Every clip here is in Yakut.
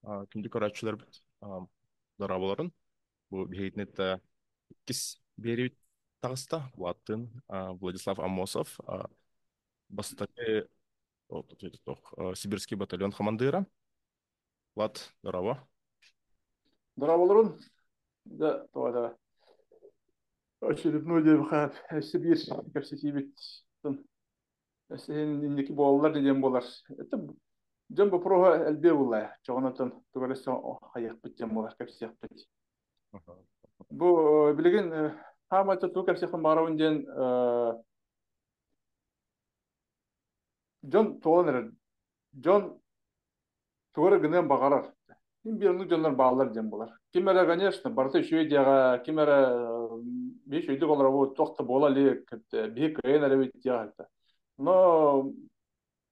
Күндү көрөөччүлэрбит, дорооболорун. Бу биһигитини да иккис биэриибит таҕыста. Владтыын Владислав Аммосов, бастакы Сибирский батальон хамандыыра. Влад, дорообо. Дорооболорун. Да, тоҕо очередной диэбихэ өссө биир кэпсэтиибит Син инники буолаллар диэн буолар. Это дьон боппуруоһа элбиэ буолла. Чоҕунатан тугу эрэ хайыахпыт диэн буолар, кэпсиэхпит. Бу билигин хаамай тугу кэпсиэхпин баҕарабын диэн дьон туолан эрэр. Дьон тугу эрэ гыныан баҕарар. Ким биир оннук дьоннор бааллар диэн буолар. Ким эрэ, конечно, барыта үчүгэй диэҕэ, ким эрэ биир үчүгэйдик олоробут, туох да буола илик, биһи кыайан эрэбит диэҕэ. Но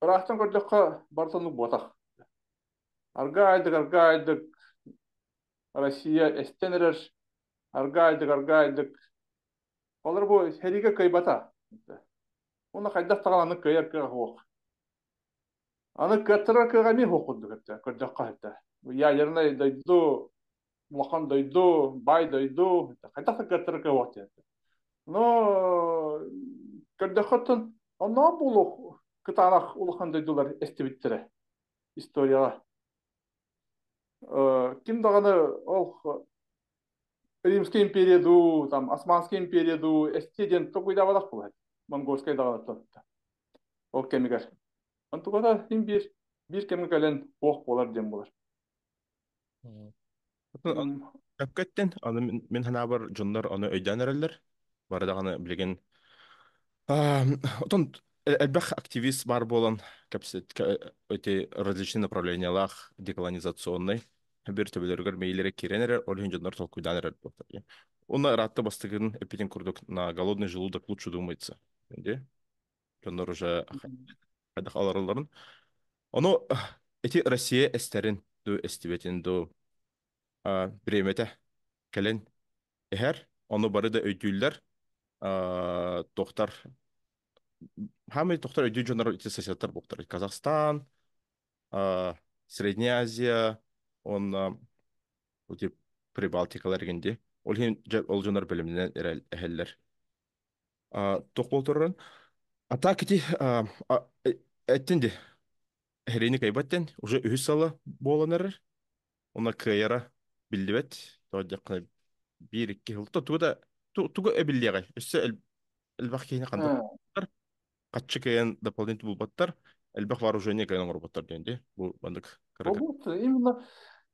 ыраахтан көрдөххө, барыта оннук буотах. Аргаайдык, аргаайдык Россия эстэн эрэр, аргаайдык, аргаайдык. Олор бу сэриигэ кыайбата. Уонна хайдах даҕаны аны кыайар кыах суох. Аны кыаттарар кыаҕа эмиэ суох курдук этэ, көрдөххө этэ. Ядернай дойду, улахан дойду, баай дойду, хайдах да кыаттарар кыаҕа суох диэн. Но көрдөххө оттон оннооҕор буолуох кытаанах улахан дойдулар эстибиттэрэ историяҕа. Ким даҕаны ол Римская империя дуу, там Османская империя дуу эстиэ диэн толкуйдаабатах буолар. Монгольскай даҕаны ол кэмигэр. Онтуката син биир биир кэмҥэ кэлэн туох буолар диэн буолар. Өпкөттен, аны мин ханаабар дьоннор ону өйдөөн эрэллэр. Бары даҕаны билигин отон элбэх активист бар буолан кэпсэт эти различные направлениялаах деколонизационный бир төбөлөрүгэр мейлере киирэн эрэр, ол иһин дьоннор толкуйдаан эрэр буолтар. Уна ыраатта бастыгын эппитин курдук на голодный желудок лучше думается. Дьоннор уже хайдах аларалларын. Ону эти Россия эстерин ду эстибетин ду бириэмэтэ кэлэн иһэр. Ону бары да өйдүүллэр. Тохтар хамай тохтар өйдүү дьоннор ити соседтар буктар. Казахстан, Средняя Азия, он ути Прибалтикалар гинди. Ол иһин ол дьоннор бэлэмнэнэн эһэллэр. Туох буолтурарын. А так ити эттин ди херени кайбаттен уже үһүс сала буолан эрэр. Она кыайара биллибэт. Тоҕо биир икки сыл тугу да тугу эбиллиэҕэй. Өссө элбэх киһини хантар хаччы кыайан дополнительно булбаттар. Элбэх вооружение кыайан оҥорботтор диэн ди. Бу бандык кыра. Именно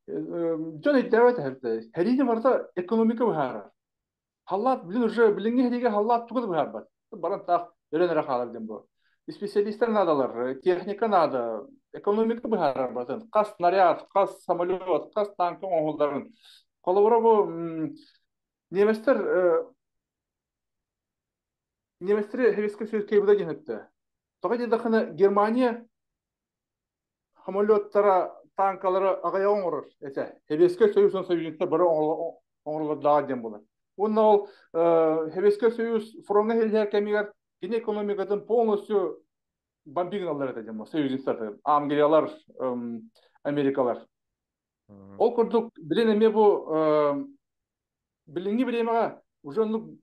дьон өйдөөбөт эһэрдэ. Хэриини барыта экономика быһаарар. Халлаат билин уже билиҥҥи сэриигэ халлаат тугу да быһаарбат. Баран таах өлөн эрэ хаалар диэн бу. Специалистар наадалар, техника наада, экономика быһаарар батын. Хас снаряд, хас самолет, хас танка оҥоһулларын. Холобура бу немецтэр немецтэри Советский Союз кыайбыта диэн эттэ. Тоҕо диэтэххинэ Германия самолеттара, танкалары аҕыйах оҥорор этэ. Сэбиэскэй Союз уонна союзниктар бары оҥороллордооҕо диэн буолар. Уонна ол Сэбиэскэй Союз фроҥҥа иһиллэр кэмигэр кини экономикатын полностью бомбить гыналлар этэ диэн буолар. Союзниктар, Англиялар, Америкалар. Ол курдук, билин эмиэ бу билиҥҥи бириэмэҕэ уже оннук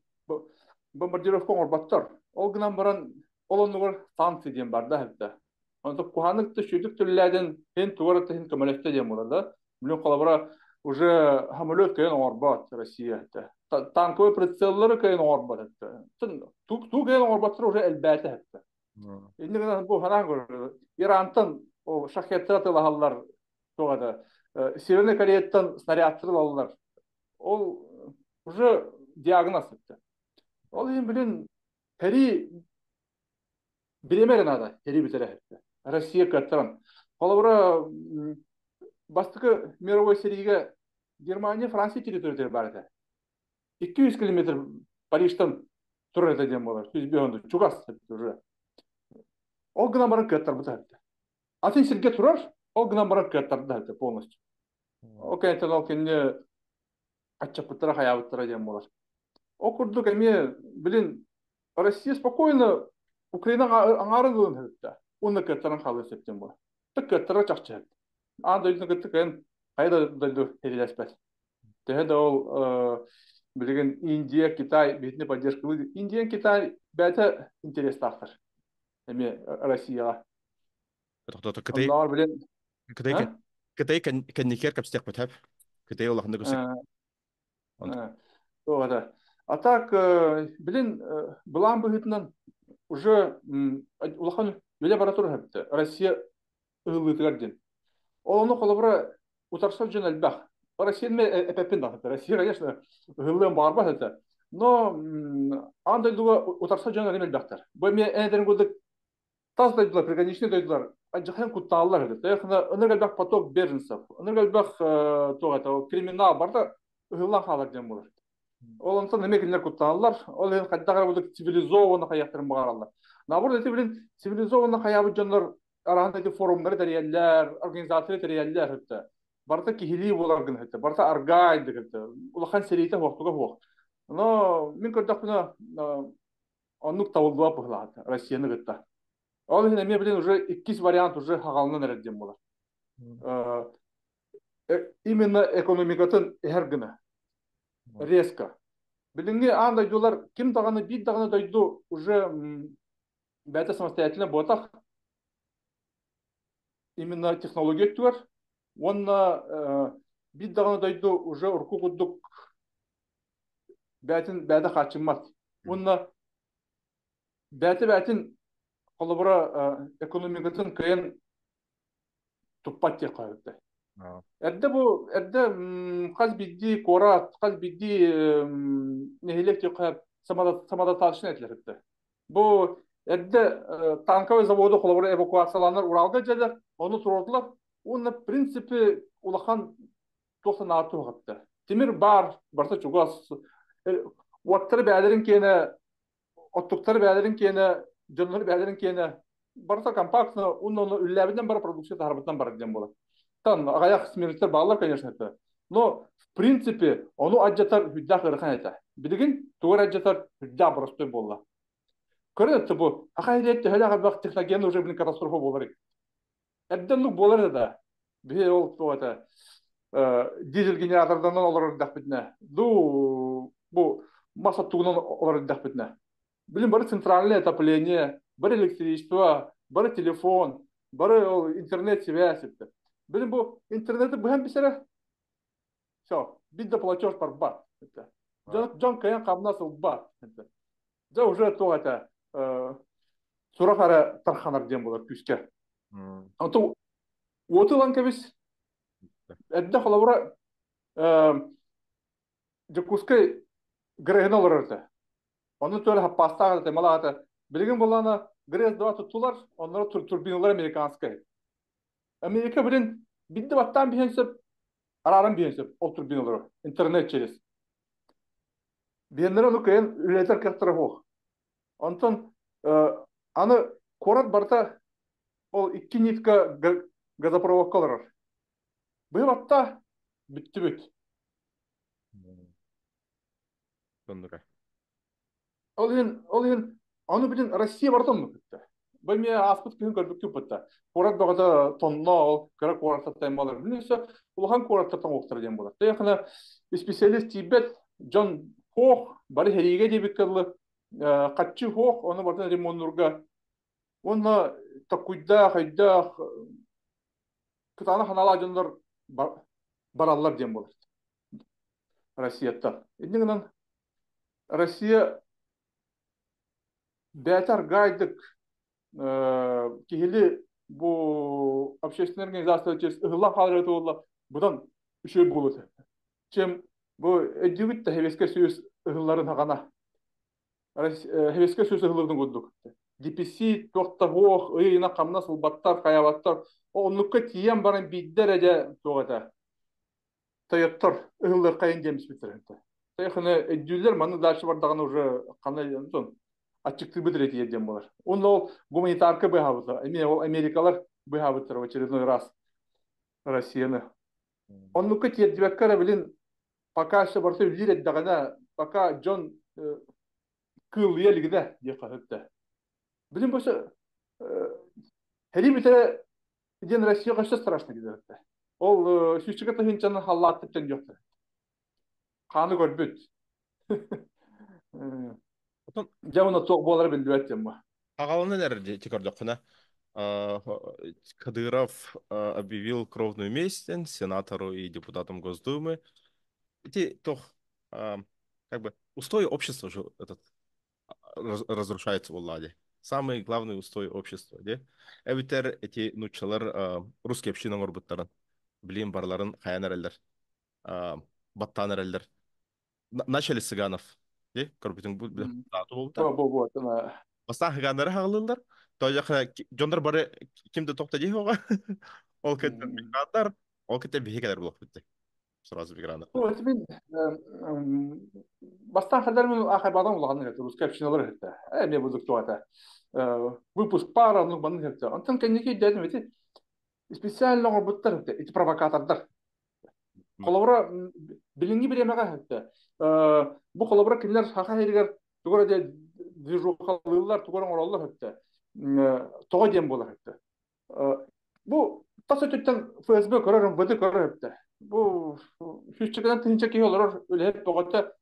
бомбардировка оҥорботтор. Ол гынан баран ол оннугар санкция диэн бар да эбитэ. Онтон куһааннык да сүүтүк түллээтин һин тугар да һин көмөлөстө диэн буолар да. Билин холобура уже самолет кыайан оҥорбот Россия этэ. Танковый прицеллары кыайан оҥорбот этэ. Туу кыайан оҥорботтор уже элбээтэ этэ. Инни гынан бу ханаан көрөр. Ирантан о шахеттар атылаһаллар туох это Северной Кореяттан снарядтар ылаллар. Ол уже диагноз это. Ол иһин билин Хери бириэмэ эрэ наада, хери бүтэрэ. Россия кыаттаран. Холобура, бастакы мировой сэриигэ Германия, Франция территориятыгар баар этэ. 200 километр Парижтан турар этэ диэн буолар. 105 чугас уже. Ол гынан баран кыаттарбыта. Атын сиргэ турар, ол гынан баран кыаттарда это полностью. Ол кэнниттэн ол кинини аччаппыттара хайаабыттара диэн буолар. Ол курдук эмиэ билин Россия спокойно Украина аҥаарын ылын һөттэ. Уонна кыаттаран хаалыа сөп диэн буолар. Кыаттара чахчы. Аан дойдуну кытта кыайан Хайа да дойду эрилэспэт. Төһө да ол билигин Индия, Китай биһитини поддержкалыы. Индия, Китай бэйэтэ интерестаахтар. Эмиэ Россияҕа. Тохтото Кытай Оннооҕор билин Кытай Кытай кэнникер кэпсиэхпит хэп. Кытай улаханнык өсөк. Туох. А так билин былаан быһыытынан уже улахан үлэ бара турар хэпте. Россия ыһыллыытыгар диэн. Ол ону холобура утарсар дьон элбэх. Россия эпэппин да. Россия, конечно, ыһыллыан баҕарбат этэ. Но аан дойдуга утарсар дьон элбэх элбэхтэр. Бу эмиэ эн курдук тас дойдулар, приграничный дойдулар адьахан куттааллар этэ. Тэхна ыныр элбэх поток беженцев, ыныр элбэх туох это криминал барда ыһыллан хаалар диэн буолар. Ол онтон эмиэ кинилэр куттааллар. Ол иһин хайдах эрэ будук цивилизованно хайахтарын баҕараллар. Наоборот, эти билин цивилизованно хайаабыт дьоннор араан эти форумнары тэрийэллэр, организация тэрийэллэр өттө. Барыта киһилии буолар гына өттө. Барыта аргайдык өттө. Улахан сэриитэ хуохтуга хуох. Но мин көрдөхпүнэ оннук табыллыа быһылаата Россияны кытта. Ол иһин эмиэ билин уже иккис вариант уже хагалынан эрэр диэн буолар. Именно экономикатын эһэр гына. Резко. Билиҥҥи аан дойдулар ким даҕаны биир даҕаны дойду уже бэйэтэ самостоятельно буотах именно технология өттүгэр уонна биир даҕаны дойду уже урукку курдук бэйэтин бэйэтэ хааччыммат. Уонна бэйэтэ бэйэтин холобура экономикатын кыайан туппат диэх хаһыытта. Эрдэ бу эрдэ хас биирдии куорат, хас биирдии нэһилиэк диэххэ самодостаточный этилэр этэ. Бу эрдэ танковый заводу холобура эвакуацияланар Уралга дьэлэр, ону туруордулар. Уонна в принципе улахан туох санаа туһатта. Тимир бар, барыта чугас. Уоттары бээлэрин киэнэ, оттуктары бээлэрин киэнэ, дьоннору бээлэрин киэнэ барыта компактно, уонна ону үллээбитинэн бара продукция таһарбытынан барар диэн буолар. Тан аҕыйах смертер бааллар, конечно, это. Но в принципе ону адьатар хүддээх ыарахан этэ. Билигин тугар адьатар хүддээх боростой буолла. Көрөн это бу аха иһиэт төһөлөөх элбэх техноген уже блин катастрофа буолар. Эрдэн лук буолар да. Биһи ол туох это дизель генераторданан олорор дэхпитинэ. Ду бу мас оттугунан олорор дэхпитинэ. Билин бары центральное отопление, бары электричество, бары телефон, бары ол интернет связь эппит. Билин бу интернети быһан бисерэ. Все, бит да платеж барбат. Дьон кайан хамнас ылбат. Дьэ уже туох это сурах эрэ тарханар диэн буолар күүскэ. Онтон уоту ылан кэбис. Эрдэ холобура Дьокуускай ГРЭһин олорор этэ. Ону туора хаппаастаах этэ, малаата. Билигин буллаана ГРЭС-2 туттулар, оннор турбиналар американскай. Америка билин бидде баттаан биһэн сөп, арааран биһэн сөп ол турбиналары интернет через. Биһэннэр ону кыайан үлэлэтэр кыахтара суох. Онтон аны куорат барыта ол икки нитка газопроводка олорор. Быһы батта бүттүбүт. Соннука. Ол иһин, ол иһин ону билин Россия барыта оннук бүттэ. Бу эмиэ ааспыт күһүн көрбүккүн бутта. Куорат бөҕөтө тонно ол кыра куораттан буолар. Билин өссө улахан куораттартан оҥоһуктара диэн буолар. Тэйэхинэ специалист тиийбэт дьон хуох бары хэриигэ диэбиккэ дылы хаччы хуох ону барытын ремоннурга уонна токкуйдаах өйдөөх кытаанах ханаалаах дьоннор бараллар диэн буолар. Россияттан. Инньэ гынан Россия бэйэтэ аргаайдык киһили бу общественная организация через ыһыллан хаалар буолла будан үчүгэй буолуо этэ. Чем бу өйдүүбүт да Советскай Союз ыһылларын хаҕана Советскай Союз ыһыллыбытын курдук. DPC туохта суох ый-ыйынан хамнас ылбаттар, хайаабаттар. Оннукка тиийэн баран биирдэ эрэ дьэ туох этэ тойоттор ыһыллыаххайын диэн биспиттэр. Тайханы өйдүүллэр манны дальше бардаҕына уже ханна аччыктыыбыт эрэ тиийэр диэн буолар. Уонна ол гуманитарка быһаабыта. Эмиэ ол америкалар быһаабыттар в очередной раз Россияны. Оннукка тиэрдибэккэ эрэ билин пока все барыта үллүүр эрдэҕинэ пока дьон кыыллыйа илигинэ диэххэ сөптө. Билин бу сэрии бүтэрэ диэн Россияҕа өссө страшно киирэр. Ол сүүсчэкэ тыһыынчаны халлааттыттан диэхтэр. Хааны көрбүт. Отон Дьэ уна туох буолара биллибэт диэн бу. Аҕалынан эрэр ити көрдөххүнэ, Кадыров объявил кровную месть сенатору и депутатам Госдумы. Эти тох как бы устой общества же этот разрушается буоллаа. Самый главный устой общества, де. Эбитер эти нуччалар русский община оҥорбуттарын, билин барларын хайан эрэллэр, баттаан эрэллэр. Начали цыганов, де, көрбүтүҥ бу буолбута. Бу бу Бастаан хыгааннары хаҕылыыллар. Тоойохо дьоннор бары ким да тохто дии хоҕа. Ол кэннэ мигранттар, ол кэннэ биһи кэлэр буолуохпут. Сразу мигранттар. Бу мин бастаан хадar мен ахайбадан улахан хэт русский общиналар хэт. Эме будук туата. Выпуск пара ну банны хэт. Онтон кэнники дедим эти специально оҥорбуттар хэт. Эти провокатордар. Холобура билиҥҥи бириэмэҕэ хэт. Бу холобура кинилэр саха сиригэр тугу эрэ движухалыыллар, тугу эрэ оҥороллор хэт. Тоҕо диэн буолар хэт. Бу тас өттүттэн ФСБ көрөр, МВД көрөр эбитэ. Бу сүүсчэкэнэн тыһыынча киһи олорор үлэһит бөҕөтө.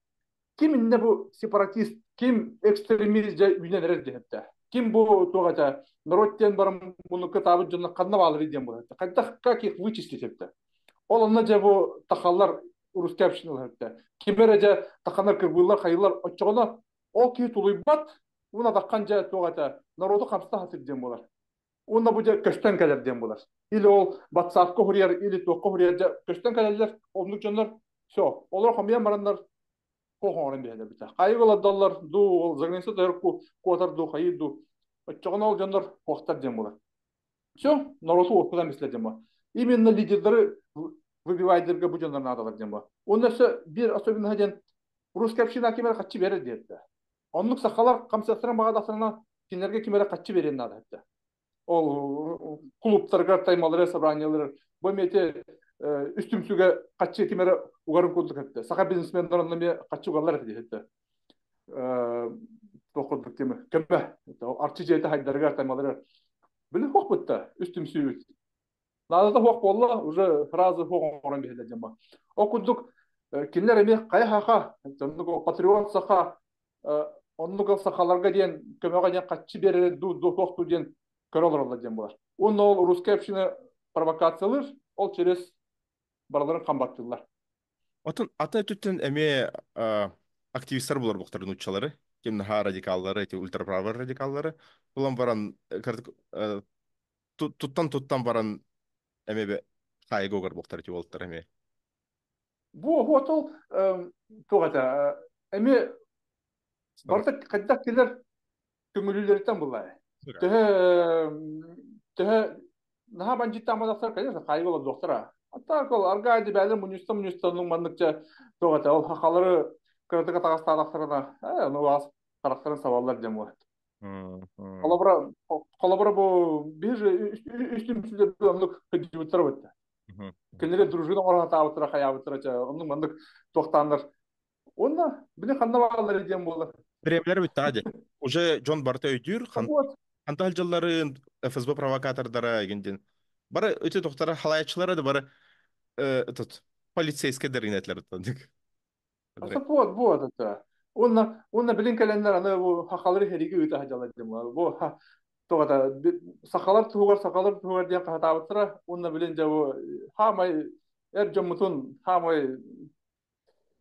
Ким иннэ бу сепаратист, ким экстремист дьэ үүнэн эрэр диэхтэ. Ким бу туох этэ, народ диэн баран муннукка таабыт дьонно ханна баалары диэн буолар. Хайдах как их вычислить эбитэ. Ол онно дьэ бу тахаллар русский общиналар эбитэ. Ким эрэ дьэ таханар кырбыыллар хайылар оччоҕуна ол киһи тулуйбат уна даххан дьэ туох этэ народу хамста хасыр диэн буолар. Уонна бу дьэ көстөн кэлэр диэн буолар. Или ол ватсапка хуруйар, или туохха хуруйар дьэ көстөн кэлэллэр, оннук дьоннор все, олор хомуйан бараннар хоһоҥорон биһэлэр бүтэ. Хайы олордоллор дуу, ол заграница тойор куотар дуу, хайы дуу. Оччоҕуна ол дьоннор хуохтар диэн буолар. Все, народу уоппутан бислэр диэн буолар. Именно лидердары выбивайдерга бу дьоннор наадалар диэн буолар. Уонна өссө биир особенноһа диэн русская община ким эрэ хаччы берер диэбитэ. Оннук сахалар хамсыахтарын баҕадахтарына кинилэргэ ким эрэ хаччы биэриэн наада этэ. Ол клубтарга таймалары, собраниялары бу эмиэ үс түмсүүгэ хаччы ким эрэ угарын курдук этэ. Саха бизнесменнэр онно эмиэ хаччы угаллар этэ диэхтэ. Туох курдук тема көмө. Арчы дьиэтэ хайдарыгар таймалары. Били хуох бутта үс түмсүүбүт. Наадата хуох буолла, уже фраза хуох оҥорон биһэлэр дьон. Ол курдук кинилэр эмиэ хайа хаха, оннук патриот саха оннук сахаларга диэн көмөҕө диэн хаччы биэрэр дуу дуу туох дуу диэн көрө олороллор диэн буолар. Уонна ол русская община провокациялыыр, ол через барыларын хамбаттыыллар. Отон атын өттүттэн эмиэ активистар булар буктар нууччалары, ким наһаа радикаллары, эти ультраправые радикаллары булан баран туттан-туттан баран эмиэ хаайыга угар буктар эти уолаттар эмиэ. Бу хотол туох этэ эмиэ барыта хайдах кэлэр көҥүлүүлэриттэн буллаа. Төһө төһө наһаа бандьыыттааматахтар, конечно, хаайыга олордуохтара. А ол аргаа дибээлэр мунньуста мунньуста оннук манныкча туох этэ ол хахалары кыратык атаҕастаатахтарына ону аас харахтарын сабаллар диэн буолар. Холобура холобура бу биир үс түмсүүлэр оннук кыдьыбыттара бытта. Кинилэр дружина оҥоро сатаабыттара хайаабыттара чэ оннук маннык туохтааннар Онно били ханна бааллар диэн буолар. Бириэмэлэр бүттэҕэ дии. Уже дьон барыта өйдүүр, хантан дьылларын ФСБ провокатордара игин диэн. Бары өтө тохтара халаяччылара да бары этот полицейскай дэринетлер тандык. Вот, вот это. Уонна уонна билин кэлэннэр аны бу хахалары хэриги ыыта сылдьаллар диэн буолар. Бу тоҕо сахалар туһугар диэн хаһытаабыттара уонна билин дьэ бу хаамай эр дьоммутун хаамай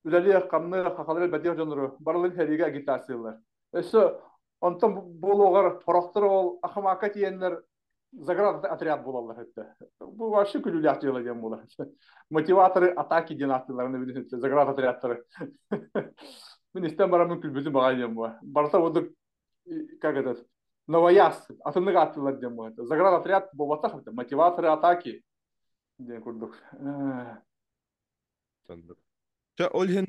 үлэлиэх, хамныах, хахалары элбэтиэх дьоннору барыларын сэриигэ агитациялар. Өссө онтон буолуоҕар сорохтор ол Ахамака тиийэннэр заград отряд буолаллар этэ. Бу вообще күлүүлээх дьыала диэн буолар. Мотиваторы атаки диэн ааттыылларын билин заград отрядтары. Мин истэн бараммын күлбүтүм баҕай диэн буолар. Барыта бурдук как этот новояз атыннык ааттыылар диэн буолар. Заград отряд буолбатах мотиваторы атаки диэн курдук. Чэ, ол иһин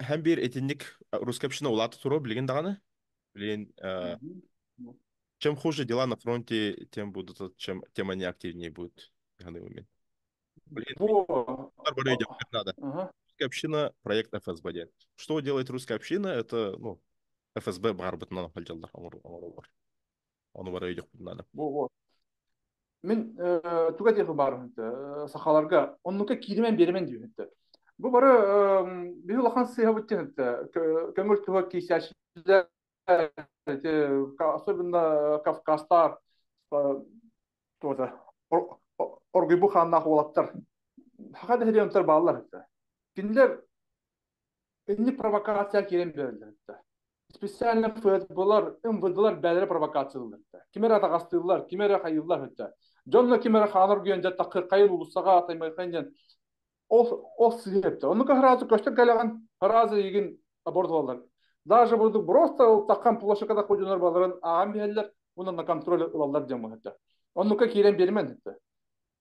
һәм биир итинник русская община улаата туруо билигин даҕаны. Билигин чем хуже дела на фронте, тем будут, чем, тем они активнее будут. Блин, надо. Русская община, проект ФСБ диэн. Что делает русская община? Это, ну, ФСБ баарбытынан халдьаллар, оҥороллор. Ону бары өйдөхпүт надо. Бу, Мин туга диэхи баар сахаларга оннука кииримэн биэримэн диэбитэ. Бу бары биһи улахан сыыһабыт диэн көҥүл туһа киисээччилэр особенно кавказтар туота оргуйбу хааннаах уолаттар хаха дэһириэнтэр бааллар кинилэр инни провокация киирэн биэрэллэр. Специально ФСБлар, МВДлар бээлэрэ провокациялыыллар. Ким эрэ атаҕастыыллар, ким эрэ хайыыллар. Дьонно ким эрэ хаанар гүйэн дьэ такыркайын улуссаҕа атаймайхайын диэн ол сыһыа эптэ. Оннука сразу көстөр кэлэҕин, сразу игин аборт буолар. Даже буду просто таххан площадкада ходьунар баларын ааҕан биһэллэр, уонна на контроль ылаллар диэн буолар. Оннука киирэн биэримэн.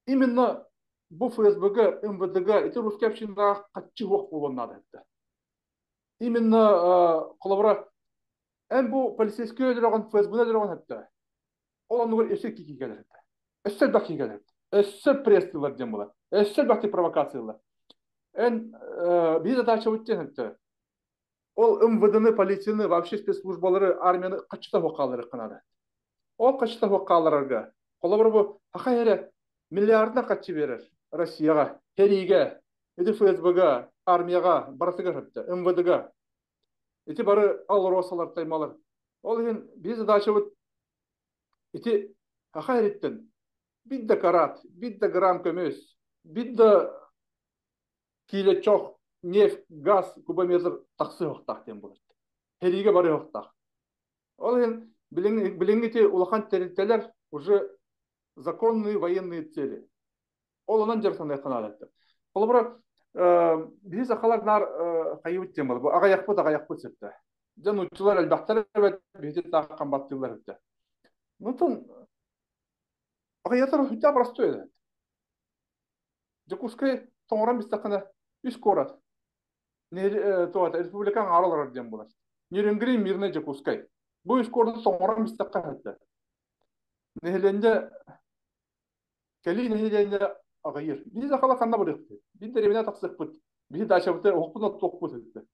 Именно бу ФСБ-га, МВД-га ити русский общинаҕа хаччы суох буолуон наада. Именно холобура эн бу полицейский өлөрөҕүн, ФСБ-ны өлөрөҕүн этте. Ол оннугар өссө кии кэлэр этте. Өссө элбэх кии кэлэр. Өссө пресс-тылар диэн буолар. Өссө элбэх провокациялар. Эн биир задача диэн этте. Ол МВД-ны, полицияны, вообще спецслужбалары, армияны каччыта хуаққалары канада. Ол каччыта хуаққаларга. Холобура бу хаха эрэ миллиардына каччы берер Россияға, Хериге, ити ФСБ-га, армияға, барысыга хөптө, МВД-га. Ити бары алросалар таймалар. Ол иһин биир задачабыт ити хаха эриттен бит да карат, бит да грамм көмүс, бит да киле чох, нефть, газ, кубометр тахсы хоқтақ диэн болар. Хериге бары хоқтақ. Ол иһин билиҥҥити улахан тэрилтэлэр уже законные военные цели. Ол онон дьарсанай каналетты. Холобура, биһи сахалар нар хайыбыт тема бу аҕайахпыт сөптө. Дьон уччулар элбэхтэр эбэт биһи тааххан баттыылар өттө. Нутун аҕайатар хүтэ простой эдэ. Дьокуускай тоҥорон бистаххына үс куорат. Туата республикаң аралар диэн булар. Нерюнгри, Мирный, Дьокуускай. Бу үс куораты тоҥорон бистахха хөттө. Нэһилиэнньэ кэлии нэһилиэнньэ аҕыйыр. Биһи сахала ханна барыахпыт? Биир дэриэбинэ тахсыахпыт. Биһи дачабыты оһохпут оттуохпут этэ.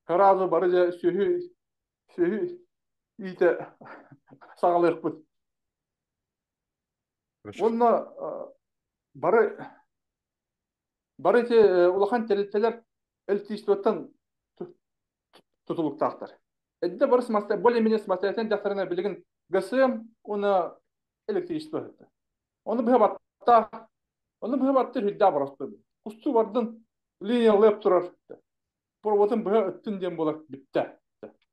Сразу бары дьэ сүөһү иитэ саҕалыахпыт. Уонна бары бары ити улахан тэрилтэлэр электричествоттан тутулуктаахтар. Эдде бары более-менее самостоятельно дьахтарына билигин ГСМ уонна электричество этэ. Оны быһа оны быһа баттыр хүддэ барасты. Кусту бардын линия леп турар. Проводын быһа ыттын диэн буолар бүттэ.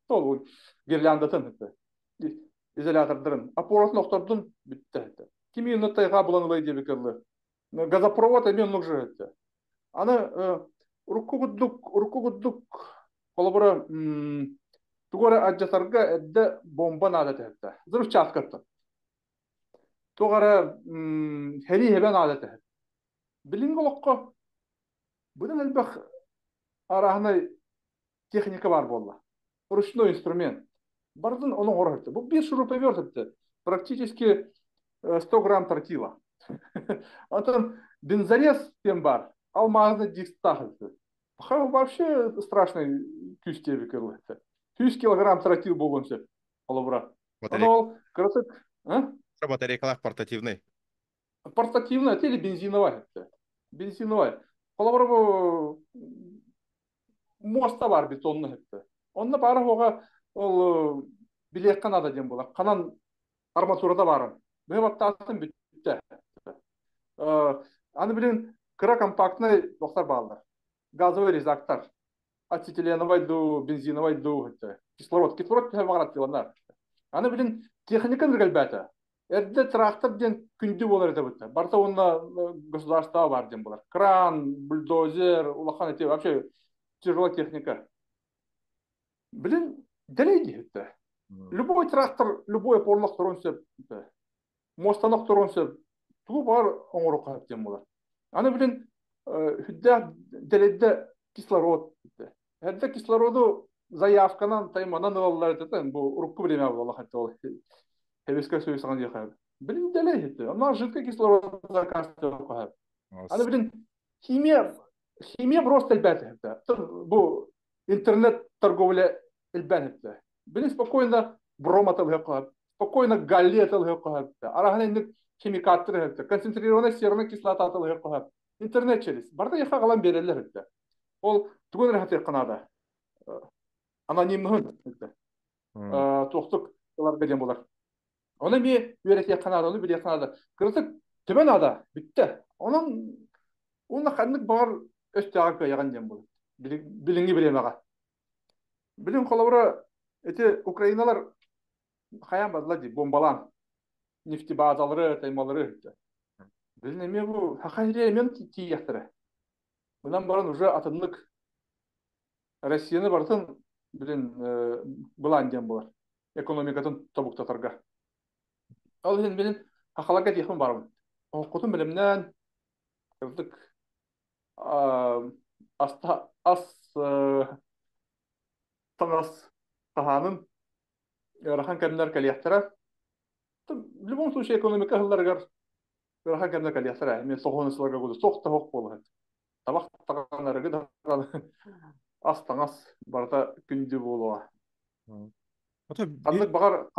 Тол гирляндатын изолятордарын опоратын охтордун бүттэ. Кими инна тайга булан ылай диэби кыллы. Газопровод эми оннук жыһытты. Аны урукку куддук холобура тугара аджатарга эдде бомба наада тэхтэ. Взрывчаткатта. Тугара хери хебе наада тэхт. Билинги олоххо быдан элбэх арахнай техника бар болла. Ручной инструмент. Бардын оны орохты. Бу бир шуруповерт это практически 100 грамм тротила. Антон бензорез тем бар, алмазный диск тахты. Вообще страшный күс тебе кылы. 100 килограмм тротил болгон сөп. Холобура. Ол кырасык, а? Батарейкалар портативный. Портативный, или бензиновый. Бензиновый. Холобура бу моста бар бетонный. Онна бары хога ол билек канада дем була. Канан арматурада бары. Бу баттасын бүттө. Аны билин кыра компактный доктор балдар. Газовый резактор. Ацетиленовый ду, бензиновый ду, кислород. Кислород тәһә баграт диланар. Аны билин техника ныргалбата. Эрде трактор ден күндү болар это бутта. Барта онда государство бар ден болар. Кран, бульдозер, улахан эти вообще тяжелая техника. Блин, делейди это. Любой трактор, любой порлак торонсы, мостанок торонсы, ту бар оңоро калып ден болар. Аны билин хүддә деледде кислород. Хәддә кислороду заявканан тайманан алалар это бу урукку время була хәтта ул. Хебеске сөйсәгән дия Блин, делей это. Ана жидкий кислород заказ кылып. Аны билин химия просто әлбәттә. Бу интернет торговля әлбәттә. Билин спокойно бром атыл кылып, спокойно галле атыл кылып. Арахан инде Химикаттыр өттө. Концентрированная серная кислота атылыгы коһап. Интернет через. Барда яха галан берелер өттө. Ол тугун рахат канада. Анонимныһын өттө. Туохтук ыларга диэн булар. Оны ми үөрэтиэх канада, оны билиэх канада. Кырытык төбөн ада бүттэ. Онон уна ханнык бар өстөөгө кыйаган диэн булар. Билиңи билемега. Билин холобура эти Украиналар хаян бадла ди бомбалан нефтебазалары, таймалары. Билин эме бу хахайре эмен тиияхтара. Мынан баран уже атымнык Россияны бартын билин былан диэн булар. Экономикатын тобуктатарга. Ол иһин билин хахаларга диэхпин барабын. Оһоххутун билимнэн кырдык аста ас таҥас хаһаанын ыарахан кэмнэр кэлиэхтэрэ. В любом случае экономика ыһылларыгар ыарахан кэмнэр кэлиэхтэрэ. Эмиэ соҕуһун сыларга курдук суох да суох буолуо. Табах таҕанарыгы даҕаны ас таҥас барыта күндү буолуоҕа. Ханнык баҕар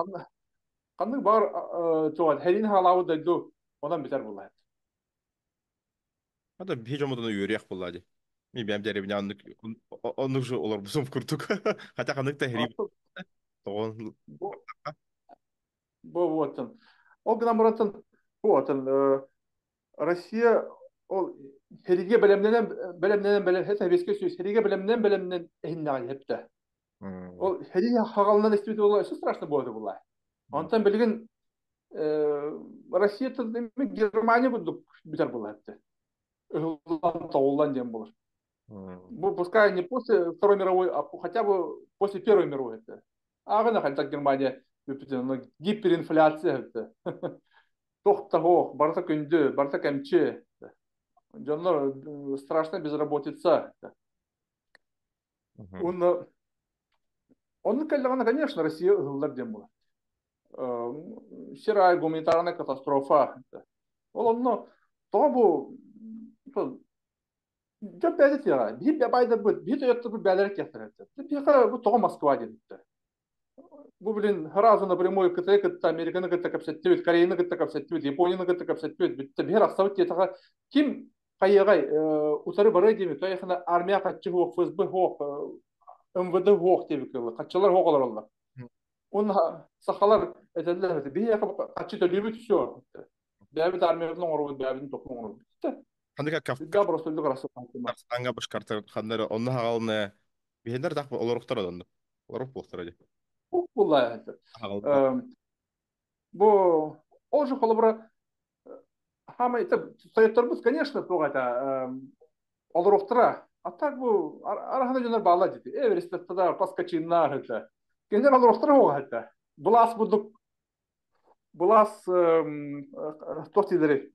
ханнык баҕар туох һэриин хаалаабыт дойду онон бүтэр буолла. Ата биһи дьоммутун үөрүөх буолла дии. Мин бэйэм дьэрибинэ оннук оннук же олорбутум курдук. Хотя ханнык да һэрии тоҕон Бу бу буоттан. Ол гынан барантан буотан Россия ол һэриигэ бэлэмнэнэн бэлэмнэнэн бэлэм Советский Союз һэриигэ бэлэмнэнэн бэлэмнэн эһиннэҕин хэптэ. Ол һэрии хаҕалынан истибит буолла өссө страшно буолар буолла. Онтон билигин Россия Германия курдук бүтэр буолла хэптэ. Ыһыллан тоҕуллан диэн буолар. Бу пускай не после Второй мировой, а хотя бы после Первой мировой это. Ааҕына хайдах Германия бүппүтүн гиперинфляция это. Тохтоһуох, барыта күндү, барыта кэмчи. Дьоннор страшно безработица. Уонна оннук кэллэҕинэ, конечно, Россия ыһыллар диэн буолар. Сир гуманитарная катастрофа. Ол онно тоҕо бу дьон бэйэтэ тиэҕэ. Биир байдырбыт, биир тойотторбут бээлэрэ тиэхтэрэ. Биһиэхэ бу тоҕо Москва диэбиттэр. Бу блин сразу напрямую Кытайы кытта, Американы кытта кэпсэттибит, Кореяны кытта кэпсэттибит, Японияны кытта кэпсэттибит. Бүттэ биһир ахсабыт диэтэҕэ ким хайыаҕай утары барыа диэбит, тойохына армия хаччы хуох, ФСБ хуох, МВД хуох диэбит кылы. Хаччылар хуох олороллор. Уонна сахалар этэллэр биһиэхэ хаччы төлүүбүт все. Бэйэбит армиябытын оҥоробут, бэйэбитин тохтун оҥоробут. Ханныка Үрдээх боростуойдук арахсыппат. Казахстанга башкарта ханнары онно хаҕалны биһиннэр дах олоруктар одонну. Олорук буолтара дии. Буолла. Хаҕалны. Бу ол же холобура хамай союзтарбыт, конечно, туох это олоруктара. А так бу арахана дьоннор баалла дии. Эверестаттар, Паскачиннар это. Кинилэр олоруктара оҕо это. Былаас бурдук былаас туох дииллэрий?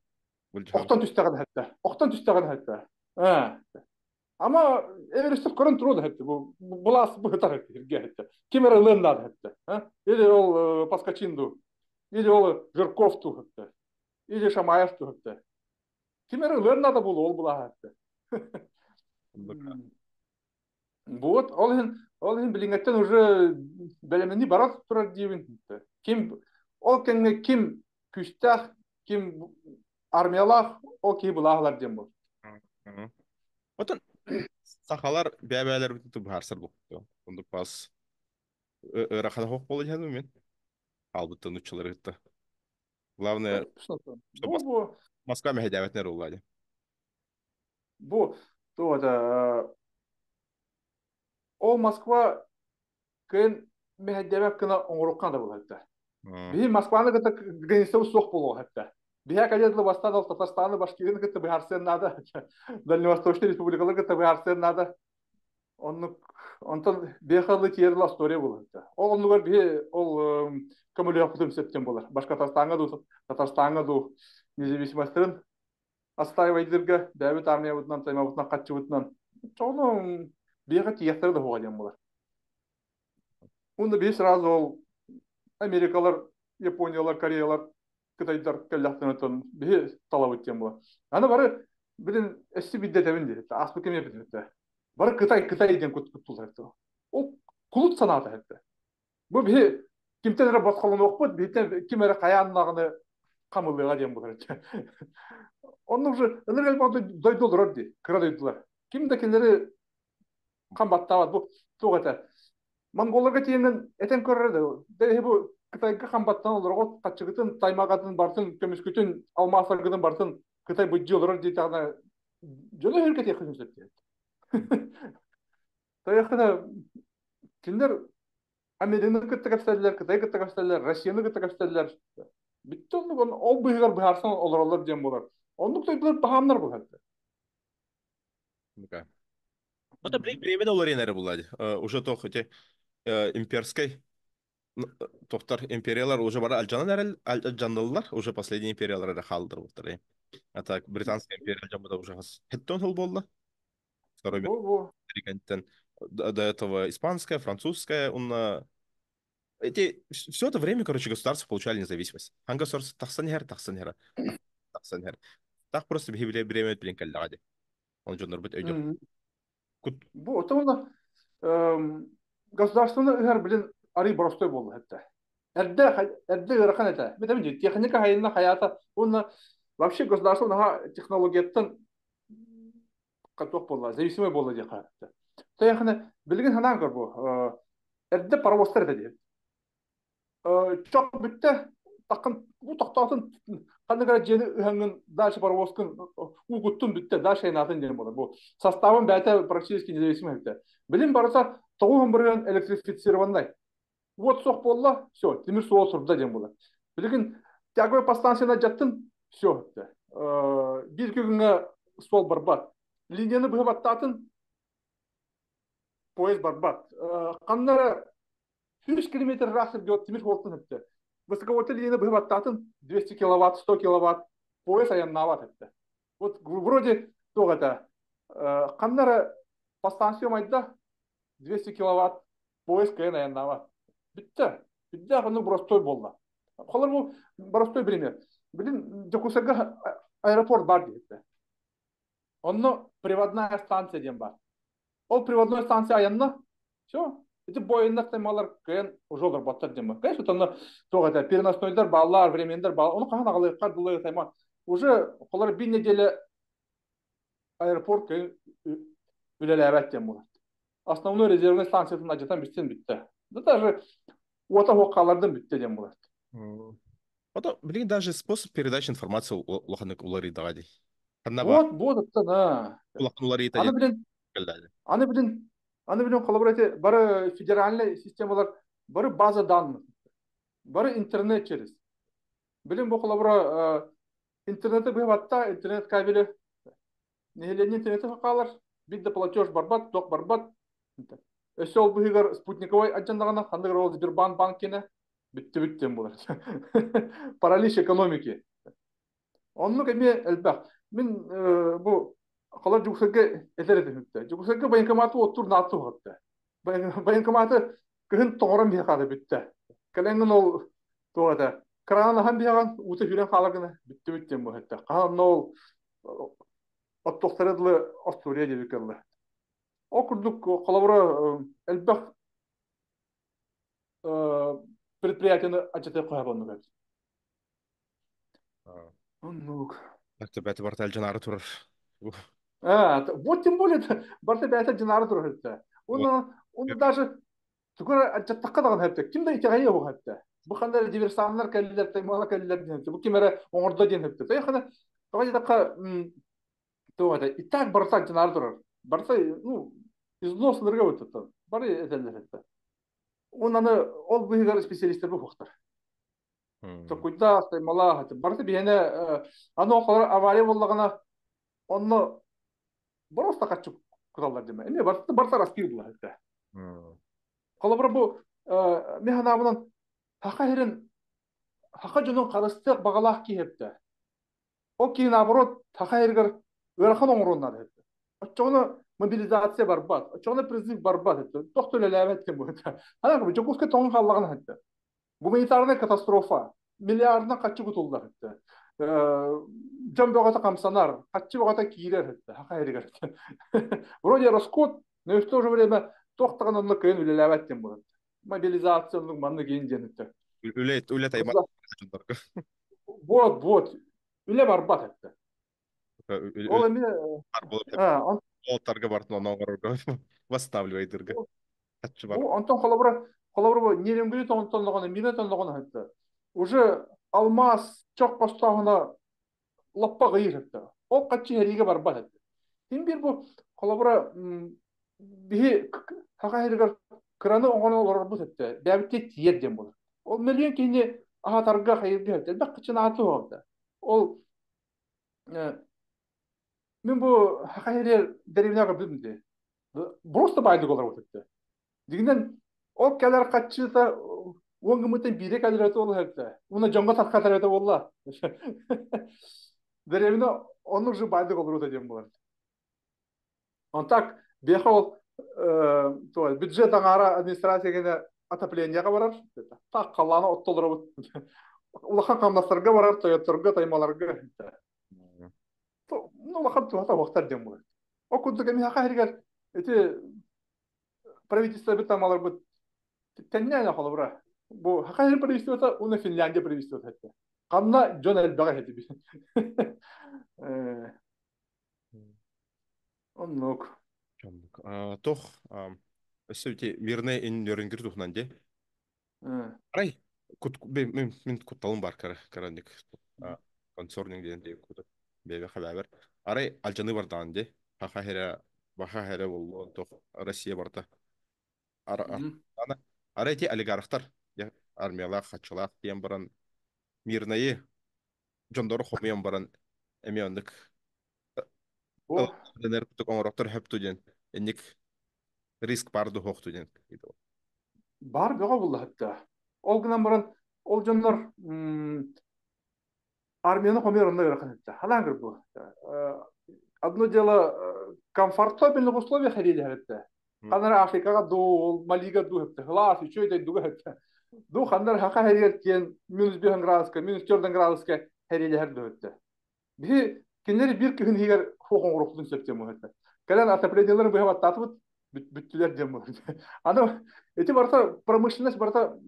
Охтон түстэҕин эһэттэ. Охтон түстэҕин эһэттэ. Ама Эверестов көрөн туруо да эһэттэ. Бу былаас быһытар эһэттэ, сиргэ эһэттэ. Ким эрэ ылыан наада эһэттэ. Или ол Паскачин дуу, или ол Жирков дуу эһэттэ. Или Шамаев дуу эһэттэ. Ким эрэ ылыан наада буолуо ол былааһа эһэттэ. Вот, ол иһин билиҥҥэттэн уже бэлэмнэнии бара турар диибин. Ким ол кэмҥэ ким күүстээх, ким армиялаах, ол киһи былааһылар диэн буолар. Отон сахалар бэбээлэрбитин тубуһаарсар буолуо. Оннук бас ыарахан хоох буола дьаһаным мен. Албыттан уччалары кытта. Главное, что Бу бу Москва мэһэйдээбэтинэр буолла дии. Бу то это ол Москва кыын мэһэйдээбэт гына оҥоруохха да буолар. Биһи Москваны кытта граница суох буолуох этэ. Биһи кадетлы бастан ол Татарстаны, Башкирияны кытта быһаарсыан наада. Дальневосточный республикалар кытта быһаарсыан наада. Оннук онтон биэхалы тиэрла история буолар. Ол оннугар биһи ол көмөлөөхпүтүм септен буолар. Башкортостанга дуу, Татарстанга дуу независимостарын астаайбайдырга бэйэбит армиябытынан, таймабытынан, хаччыбытынан чоҕуну биэхэ тиийэхтэрэ да хуға диэн буолар. Уонна биһи сразу ол Америкалар, Япониялар, Кореялар, Кытайдар кэллэхтэринэ биһи талабыт диэн буолар. Аны бары билин өссө биддэтэбин диэбит. Ааспыт кэми эппитим. Бары Кытай, Кытай диэн куттулар. Ол кулут санаата этэ. Бу биһи кимтэн эрэ босхолонуохпут, биһиттэн ким эрэ хайааннаҕыны Хамылыга диэн буолар. Онно уже ынырык элбэх дойду олорор дии, кыра дойдулар. Ким да кинилэри хам баттаабат бу туох этэ. Монголларга тиийэн этэн көрөр да, да бу Кытайга хам баттан олорго хаччыгытын, таймагатын бартын, көмүскүтүн, алмаастаргытын бартын Кытай быдьы олорор диэтэҕинэ дьону өһүргэтиэххин сөп диэт. Тайахына кинилэр Американы кытта кэпсэллэр, Кытайы кытта кэпсэллэр, Россияны кытта кэпсэллэр. Бүттэ оннук ол быыһыгар быһаарсан олороллор диэн буолар. Оннук дойдулар баһаамнар буолар. Это время уларыйан эрэ булла. Уже то хоть имперской тохтар империялар уже бары алдьанан эрэл алдьаннылар, уже последний империялар эрэ хаалдыр буттар. А так британская империя алдьаммыта уже хас хеттон хыл буолла. Второй Бу мир до этого испанская, французская, он эти все это время, короче, государства получали независимость. Хан государство тахсан хер, тахсан хер, тахсан хер. Так просто бихи время билин кэллэҕэ. Он дьоннорбут өйдө. Кут Бу отоно государственный ыһар билин арый боростой буолла хэтте. Эрдэ эрдэ ыарахан этэ. Метамин техника хайына хаята уонна вообще государство наха технологияттан каток буолла, зависимый буолла диye хаатта. Таяхына билигин ханаан көр бу. Эрдэ паровозтар этэ диye. Чок бүттэ тақын бу тохтоотун ханнык эрэ дьиэни ыһаҥҥын дальше паровозкун уугуттун бүттэ дальше айнаатын диэн буолар бу составын бэйэтэ практически независимый эбитэ билин барыта тоҕуһун бырыһыан электрифицированнай уот суох буолла все тимир суол турда диэн буолар билигин тяговой подстанцияны дьаттын все биир күҥҥэ суол барбат линияны быһа баттаатын поезд барбат ханна эрэ 100 километр ыраах сиргэ тимир суолтан өттө. Высоковольтный линияны быһа баттаатын 200 киловатт, 100 киловатт поезд айаннаабат этте. Вот вроде туох этэ ханна эрэ подстанция умайда 200 киловатт поезд кыайан айаннаабат. Бүттэ. Бүттэ оннук боростой буолла. Холор бу боростой пример. Билин Дьокуускайга аэропорт бар диэбиттэ. Онно приводная станция диэн бар. Ол приводной станция айанна. Все. Эти боиннар таймалар кыайан уже олорботтор диэн бар. Конечно, онно туох этэ переноснойдар бааллар, временнэр бааллар. Ону хаһан аҕалыахха дылы тайма. Уже холор бир неделя аэропорт кыайан үлэлээбэт диэн буолар. Основной резервный станциятын ажатан бүттен бүттэ. Да даже уота хуоккалардан бүттэ диэн буолар. Ото билигин даже способ передачи информации улаханнык уларыйдаҕа дии. Ханна баар Вот, вот оттон а. улахан уларыйта Аны диэн билин кэллээди. аны билин аны билин холобур эти бары федеральный системалар бары база данных бары интернет через. Билин бу холобура интернети быһабатта интернет кабели нэһилиэнньэ интернети хаалар бит да платеж барбат тох барбат. Өссө ол быһыгар спутниковай адьандаҕына ханнык ол Сбербанк банкина бүттү бүттүн буолар. Паралич экономики. Оннук эмиэ элбэх. Мин бу халар Дьокуускайга этэр этим үттэ. Дьокуускайга военкоматы оттур наатты уһатта. Военкоматы кыһын тоҥорон биһи хаада бүттэ. Кэлэҥҥин ол туох этэ кран аһан биһэҕин уута сүүрэн хаалар гына бүттү бүттүн бу этэ. Хаһан ол оттуохтара дылы остуоруйа диэбит кэллэ. Ол курдук холобура элбэх предприятияны ачатыах хоһа оннук эбит. Оннук. Так бэти барта дьанаары турар. А, вот тем более барта бэйэтэ дьанаары турар этэ. Уну уну даже тугу ачаттакка даҕаны хэптэ. Ким да итэҕэйиэ оһох хэптэ. Бу ханна эрэ диверсаннар кэллилэр, таймала кэллилэр диэн хэптэ. Бу ким эрэ оҥордо диэн хэптэ. Тайхана тоҕо диэтэххэ туох этэ и так барыта дьанаары турар. Барыта ну износ ынырга быттыттан. Бары этэллэр хэптэ. Уонна ол быыһыгар специалистэр буһуохтар. Токуйдаах, таймалаах, барыта биһиэнэ аны оҕолор авария буоллаҕына онно боруоста хаччы куталлар диэмэ. Эмиэ барыта барыта распил буолар этэ. Холобура бу мин санаабынан саха сирин саха дьонун харыстыах баҕалаах киһи эбитэ. Ол киһи наоборот саха сиригэр ыарахан оҥоруон наада этэ. Оччоҕуна мобилизация барбат, оччоҕуна призыв барбат этэ. Туох да үлэлээбэт кэм этэ. Ханан Дьокуускай тоҥон хааллаҕына этэ. Гуманитарная катастрофа. Миллиардынан хаччы кутуллар этэ. Дьон бөҕөтө хамсанар, хаччы бөҕөтө киирэр этэ, саха сиригэр. Вроде расход, но в то же время туох даҕаны онно кыайан үлэлээбэт диэн буолар. Мобилизация оннук маннык иин диэн этэ. Үлэ үлэ таймат. Вот, вот. Үлэ барбат этте. Ол эмиэ Олтарга бартын онон оҥорорго восстанавливайдырга. Хаччы бар. Бу онтон холобура холобура бу Нерюнгри тоҥонтонноҕуна мина тонноҕуна хатта. Уже алмаас чох хостооһуна лаппа ыйыр хатта. Ол хаччы хэриигэ барбат этте. Ким бир бу холобура биһи хаха хэригэр кыраны оҥорон олорорбут этте. Бэбитте тиер диэн буолар. Ол мөлүйүөн киһини аһатарга хайырга хатта. Элбэх кычынааты оҕолда. Ол мин бу хаха хэригэр дэриэбинэҕэ көрбүтүм дии. Просто баайдык олорбут этэ. Дигинэн ол кэлэр хаччыта уон гыммытын биирэ кэлэр этэ ол этэ. Уна дьоҥҥо тархатар этэ буолла. Дэриэбинэ оннук же баайдык олорута диэн буолар. Он так биэхэ ол бюджет аҥаара администрация гэнэ отопленияҕа барар. Так халлаана оттолоробут. Улахан хамнастарга барар, тойотторго, таймаларга. Ну, улахан туһата уохтар диэн буолар. Ол курдук эмиэ хаһырыгар ити правительство тамаларбыт тэннээн холобура. Бу Хахайыр правительствота уна Финляндия правительствота этэ. Ханна дьон элбэҕэ этибит. Оннук. Тох өссө ити мирный иннөрүнгүр тухнан де. Арай мин кутталым бар караник концернинг диэн диэн куту бэбэ хабабер. Арай алжаны бардаан де. Хаха хера баха хера боллу тох Россия барда. Арай ти олигархтар армиялаах хаччылаах диэн баран мирнайы дьондору хомуйан баран эмиэ оннук Бу оҥорохтор хөпту диэн инник риск бар дуһуохту диэн. Бар бөҕө буллаһытта. Ол гынан баран ол дьоннор армияны хомуйар онно ыарахан этэ. Ханаан көрбү. Одно дело комфортабельных условиях хэриилэһэр. Ханар Африкаҕа дуу, Малига дуу хэптэ. Хылаас үчүгэй дойдуга хэптэ. Ду ханнар хаха хэрийэр тиэн минус 5 градуска, минус 4 градуска хэриилэһэр дуу хэптэ. Биһи кинилэри биир күһүн иһигэр хуох оҥоруохпутун сөп диэн буолар. Кэлэн отоплениеларын быһа баттаатыбыт, бүттүлэр диэн буолар. Аны ити барыта промышленность барыта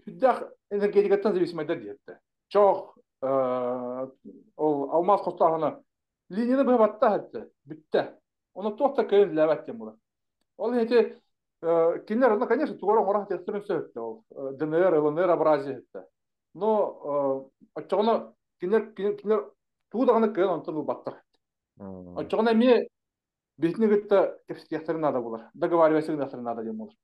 сүрдээх энергетикаттан зависимайдар диэттэ. Чох, ол алмаас хостооһуна линияны быһа баттаа бүттэ. Оны туох да кыайан үлэлээбэт диэн буолар. Ол иһин кинилэр онно, конечно, тугу оҥоро сатыахтарын сөп ол ДНР, ЛНР абразия этэ. Но оччоҕуна кинилэр кинилэр тугу даҕаны кыайан онтон ылбаттар. Оччоҕуна эмиэ биһитини кытта кэпсэтиэхтэрин наада буолар. Договариваться гыныахтарын наада диэн буолар.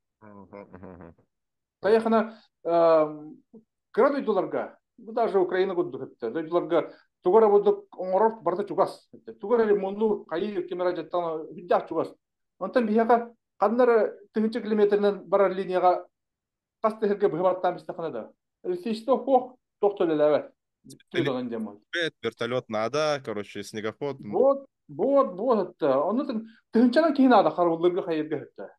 Тайахына кыра дойдуларга, бу даже Украина курдук этте, дойдуларга тугу эрэ бурдук оҥорор барыта чугас. Тугу эрэ ремоннуур, хайыы ким эрэ дьаттан үрдээх чугас. Онтон биһиэхэ ханна эрэ тыһыынча километрынан барар линияҕа хас да сиргэ быһа баттаан истэххинэ да электричество суох, туох да үлэлээбэт. Түөдэҕин диэн буолар. Вертолет надо, короче, снегоход. Вот, вот, вот это. Онно тыһыынчанан киһи наада харабылларга хайырга өттө.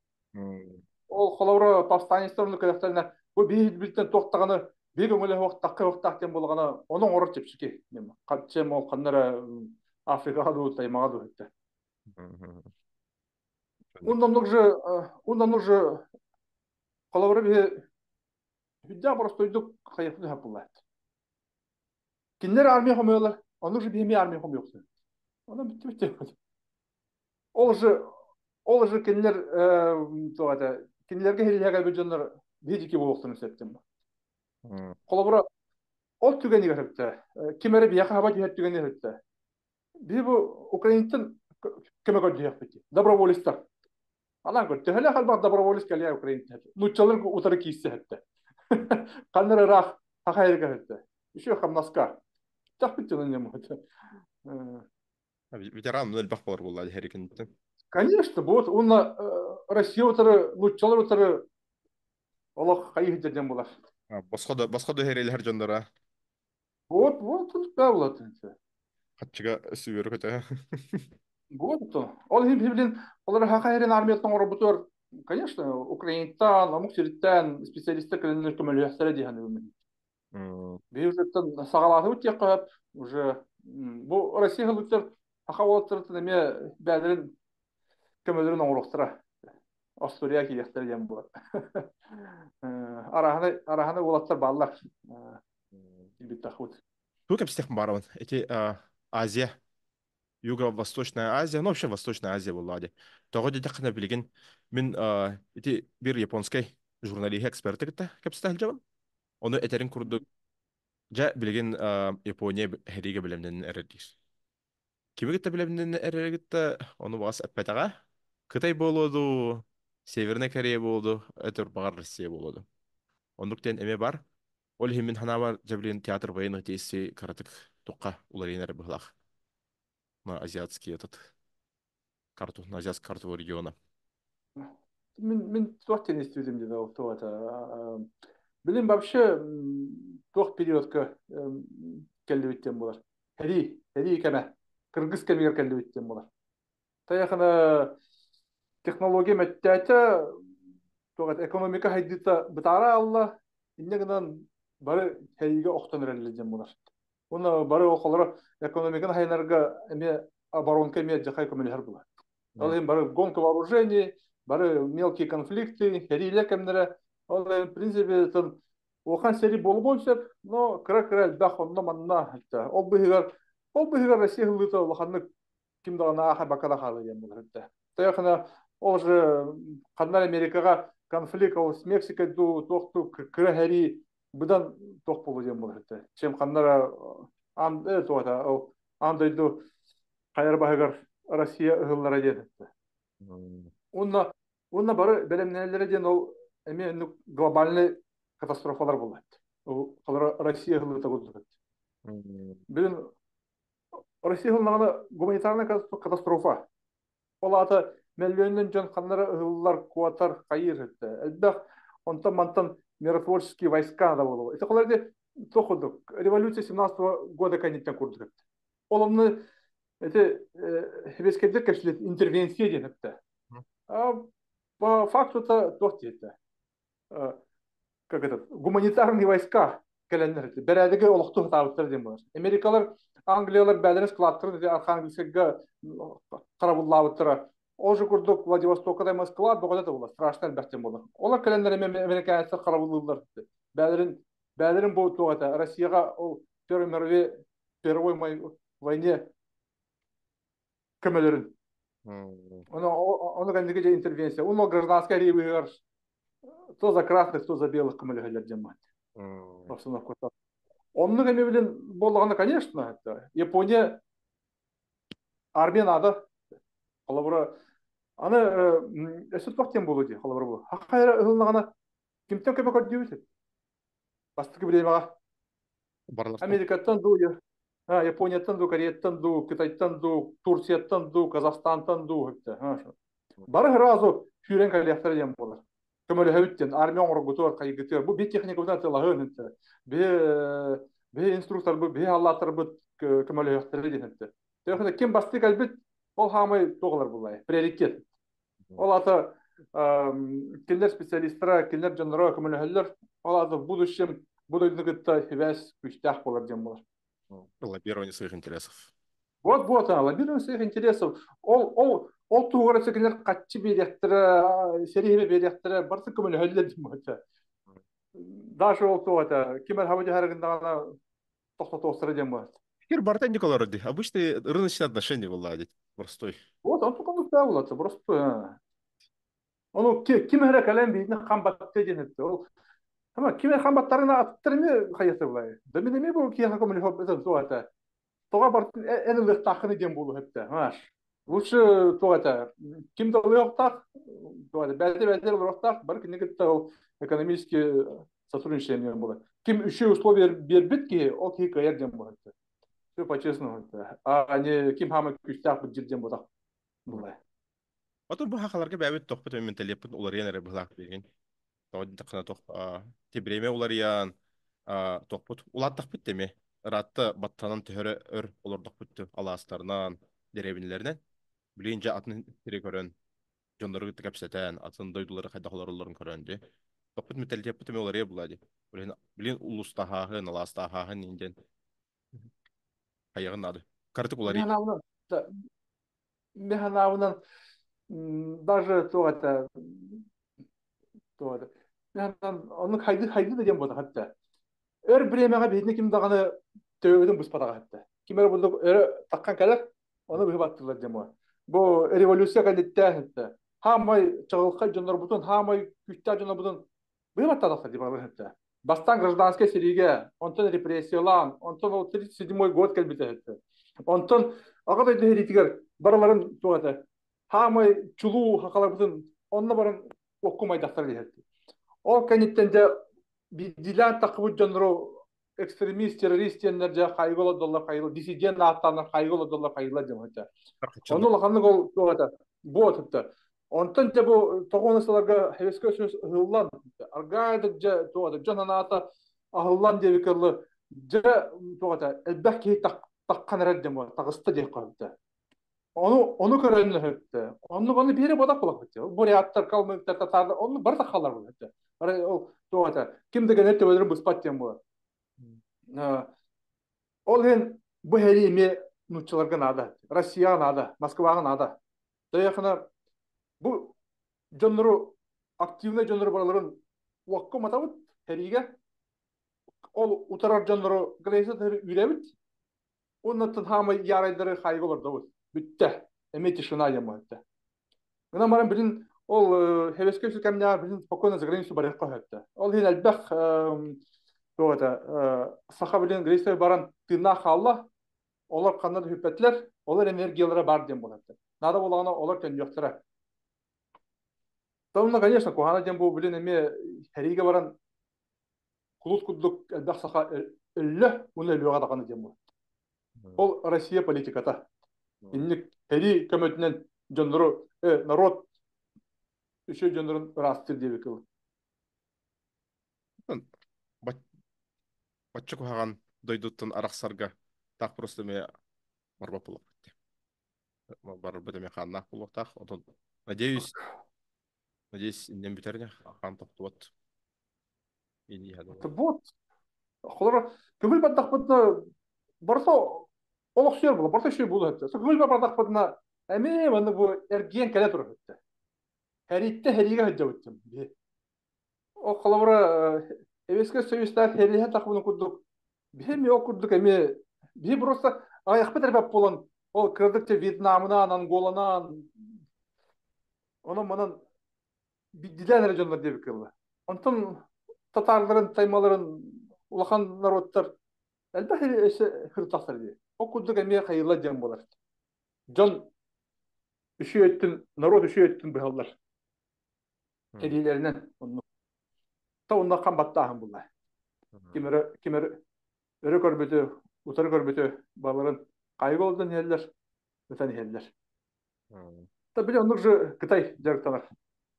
Ол холобура повстанецтар кэлэхтэринэ бу биһи туох даҕаны биир өҥөлөһө уохтахха уохтаах диэн буоллаҕына ону оҥорор чэпчэки. Чем ол ханна эрэ Африкаҕа дуу, Таймаҕа дуу өттө. Оннук же оннук же холобура биһи хүддээх боростуойдук хайыахпыт хаппыллаат. Кинилэр армия хомуйалар, ону же биһи армия хомуйуохсун. Ону бүттү бүттү. Ол же ол же кинилэр туох этэ кинилэргэ иһиллэһэ кэлбит дьоннор биһи буолуохтарын сөп диэн. Холобура ол түгэнигэр өттө ким эрэ биһиэхэ хаба түһэр түгэнигэр өттө биһи бу Украинаттан көмө көрдүөхпүт доброволецтар. Анан көр төһөлөөх элбэх доброволец кэлиэ Украинаттан. Нууччалар утары киирсэ өттө. Ханнар ыраах хахайырга өттө. Еще хамнаска. Тахпыт дьонун нем. Ветеран элбэх болар буолла хэрикинтен. Конечно, вот уонна Россия утары, нууччалар утары олох хайы дьэн булар. Босхо босхо дөһэрилэр дьоннора. Вот, вот тут да булат. Хатчыга сүүрү көтө. Вот то. Ол иһин билин олар хаха армияттан оробутур. Конечно, Украинаттан, омук сириттэн специалисттер кэлэннэр көмөлөһөхтөрө диһаны Биһи уже саҕалаатыбыт диэххэ уже бу Россия хылыктар хаха уолаттарыттан эмиэ бээлэрин көмөлөрүн оҥоруохтара. Остуоруйа киириэхтэрэ диэн буолар. Араһаны араһаны уолаттар бааллар. Битахут. Ту кэпсэтэх барабын. Эти Азия, Юго-Восточная Азия, ну вообще Восточная Азия была де. Тоҕо диэтэххинэ билигин мин ити бир японскай журналист эксперты кытта кэпсэтэ сылдьабын. Ону этерин курдук дьэ билигин Япония хэриигэ бэлэмнэнэн эрэр диир. Кими кытта бэлэмнэнэн эрэрэ кытта ону баҕас эппэтэҕэ. Кытай буолуо дуу, Северная Корея буолуо дуу, өтөр баҕар Россия буолуо дуу. Оннук диэн эмиэ бар. Ол иһин мин санаабар, дьэ билигин театр военных действий кыратык тухха уларыйан эрэ быһылаах. На азиатский этот карту, на азиатскую карту региона. Мин туох диэн истибитим диэн ол туох это билин вообще туох периодка кэллибит диэн буолар. Һэрии, һэрии кэмэ. Кыргыз кэмигэр кэллибит диэн буолар. Тайахына технология мэттээтэ туох это экономика хайдыыта бытаара алла инньэ гынан бары һэриигэ охтон эрэллэр диэн буолар. Уонна бары олохолоро экономиканы хайынарга эмиэ оборонка эмиэ дьахай көмөлөһөр буолар. Ол иһин бары гонка вооружений, бары мелкие конфликты, хэриилэр кэмнэрэ. Ол иһин, в принципе, улахан сэрии буолуон сөп, но кыра-кыра элбэх онно-манна. Ол быһыгар Россия ылыыта улаханнык ким даҕаны аахайбакка да хаалыы диэн буолар. Тойохына ол же ханна Америкаҕа конфликт ол с Мексикой дуу, туох дуу кыра хэрии быдан туох буолуо диэн буолар. Чем ханнара аан туота ол аан дойду хайар баһыгар Россия ыһыллара диэн. Уонна бары бэлэмнэнэллэрэ диэн ол эмиэ глобальный катастрофалар буолат. Ол Россия ыһыллыыта курдук. Бүгүн Россия ыһыллаҕына гуманитарная катастрофа. Ол аата миллионнан дьон ханнара ыһыллар, куотар, хайыыр этэ. Элбэх онтон мантан миротворческие войска да буолуо. Ити холор туох курдук революция 17 года кэнниттэн курдук этэ. Ол онно эти хебескердер кэпсилет интервенция диэн этэ. По факту это туох диэтэ. Как это, гуманитарные войска кэлэннэр этэ. Бэрээдэги олохту хатаабыттар диэн буолар. Америкалар, Англиялар бээлэрин складтарын эти Архангельскайга харабыллаабыттара. Ол же курдук Владивостокка да Москва бөҕөтө да буолар. Страшно элбэх буолар. Олар кэлэннэр эми американецтар харабыллыыллар. Бээлэрин бээлэрин бу туох этэ Россияга ол Первой мировой Первой войне көмөлөрүн. Ону кэнники же интервенция. Уну гражданская ревыгар то за красных, то за белых көмөлөһөлөр диэн баат. Обстановка. Оннук эми билин буоллаҕына, конечно, это Япония армия надо. Холобура, аны өссө туох диэн буолуо дии, холобура бу. Хахайра ыһыллаҕына кимтэн көмө көрдүүбүт? Бастакы бириэмэҕэ Барлартан. Америкаттан дуу, Японияттан дуу, Кореяттан дуу, Кытайтан дуу, Турцияттан дуу, Казахстантан дуу. Бары сразу сүүрэн кэлиэхтэрэ диэн буолар. Көмөлөһөбүт диэн, армия оҥоргутугар, хайгытыгар. Бу биир техникабытын атыылаһыан этэ. Биһи инструкторбыт, биһи аллааттарбыт көмөлөһүөхтэрэ диэн этэ. Төһө ким бастыы кэлбит, ол хаамай туох буллай, приоритет. Ол ата кинилэр специалисттара, кинилэр дьонноро көмөлөһөллөр. Ол ата в будущем бу дойдуну кытта сибээс күүстээх буолар диэн буолар. Лоббирование своих интересов. Вот, вот, лоббирование своих интересов. Ол туһугар кинилэр хаччы биэриэхтэрэ, сэрииһи биэриэхтэрэ, барыта көмөлөһөллөр диэн буолар. Даже ол туох это, ким эр хабы дьаһарыгындаҕына тохтотуохтара диэн буолар. Теперь барыта Николай Роди. Обычные рыночные отношения была простой. Вот, он только булата, просто. Ону ким эрэ кэлэн биһиги хам батты диэн этте. Ол Ама ким эрэ хам баттарына аттарыны хайасы булай. Да мен эме бу киһи көмөлөһө это туох это. Тоҕо бартын эн ылыахтааххыны диэн буолу хөптө. Знаешь. Лучше туох это ким да ылыахтаах, туох это бәлте бәлте ылыахтаах, бары кинини кытта ол экономический сотрудничество буолар. Ким үчүгэй условия биэрбит киһи, ол киһи кыайар диэн буолар. Все по-честному. А не ким хамы күүстээх бу диэн буолар. Булай. Отон бу хахаларга бэбит тохпут менталиэппит уларыйан эрэ быһылаах билигин. Тоҕо диэтэххинэ тох тибириэмэ уларыйан тохпут улааттахпыт тэми. Ыраатта баттанан төһөрө өр олордохпут алаастарынан, дэриэбинэлэринэн. Билигин дьэ атын сири көрөн, дьоннору кытта кэпсэтэн, атын дойдулары хайдах олороллорун көрөн дии. Тохпут менталитеппит эмиэ уларыйа була дии. Билигин улуустаһааһын, алаастааһааһын диэн хайаҕын наада. Кыратык уларыйа. Механабынан даже туох это туох это оннук хайды хайды да диэн буолар хатта. Өр бириэмэҕэ биһини ким даҕаны төбөбүтүн быспатаҕа этэ. Ким эрэ булдук өрө таххан кэлэр, ону быһыбаттылар дьэ Бу революция кэлиттээх этэ. Хаамай чаҕылхай дьоннорбутун, хаамай күүстээх дьоннорбутун быһыбатталахта дии барар этэ. Бастаан гражданскай сэриигэ, онтон репрессиялаан, онтон ол 37 год кэлбитэ этэ. Онтон аҕа дойду сэриитигэр барыларын туох этэ, хаамай чулуу хахаларбытын онно баран оккумайдахтар диэхти. Ол кэнниттэн дьэ биирдиилээн таххыбыт дьоннору экстремист, террорист диэннэр дьэ хайыга олордоллор хайыла, диссидент ааттааннар хайыга олордоллор хайыла диэн этэ. Ону улаханнык ол туох этэ, буот этэ. Онтон дьэ бу тоҕуона сыларга Советскай Союз ыһыллан, аргаайдык дьэ туох этэ, дьон анаата аһыллан диэбиккэ дылы дьэ туох этэ, элбэх киһи таххан эрэр диэн буолар, таҕыста диэх этэ. Ону көрөн өһөттө. Онну ону биэре бодак булак бит. Буряттар, калмыктар, татарлар, онну бар халар булат. Ара ол туох этэ. Ким да генер төбөлөрүн быспат диэн буолар. Ол иһин бу һэри эмиэ нууччаларга наада, Россияҕа наада, Москваҕа наада. Тайахына бу дьоннору активнай дьоннору бараларын уокка матабыт һэриигэ. Ол утарар дьоннору граница үүрэбит. Оннуттан хаамай ярайдары хайга олордобут. Бүттэ. Эмиэ тишина диэн буолта. Гынан баран билин ол Советский Союз кэмнээх билин спокойно за границу барыахха сөптө. Ол иһин элбэх туох это саха билин границаға баран тыыннаах хаалла. Олар ханна да хүппэтилэр, олар энергиялара бар диэн буолар. Надо болағына олар төннүөхтэрэ. Тонна, конечно, куһаана диэн бу билин эмиэ хэриигэ баран кулут курдук элбэх саха өллө, уонна өлүөҕэ даҕаны диэн буолар. Ол Россия политиката. Инник һэрии көмөтүнэн дьоннору народ үчүгэй дьоннорун ыраастыыр диэбит кыл. Бачча куһаҕан дойдуттан арахсарга таах просто эмиэ барбат буолуохпут. Барарбыт эмиэ хааннаах буолуохтаах. Отон надеюсь, надеюсь, иннем бүтэрне хаан тохтубат. Вот. Холор көҥүл бардахпытына барыта олохсуйар була, барыта үчүгэй буолуо этэ. Көҥүл бардахпытына эмиэ манна бу эргиэн кэлэ турар этэ. Һэрииттэ һэриигэ сылдьабыттым. Ол холобура Советскай Союзтаах һэрииһэ тахбын курдук биһи эмиэ ол курдук эмиэ биһи просто аҕыйахпыт эрэ буолан ол кырадык Вьетнамынан, Анголанан онон манан биирдиилээн эрэ дьоннор диэбиккэ дылы. Онтон татаарларын, таймаларын улахан народтар элбэх өссө хыртахтар дии. Ол курдук эмиэ хайыла диэн буолар. Дьон үчүгэй өттүн, народ үчүгэй өттүн быһаллар. Тэриилэринэн оннук. Та онно хам баттааһын булла. Ким өрө, ким өрө, өрө көрбүтү, утары көрбүтү баларын хайга олдон иһэллэр, ытан иһэллэр. Та били оннук же Кытай дьарыктанар.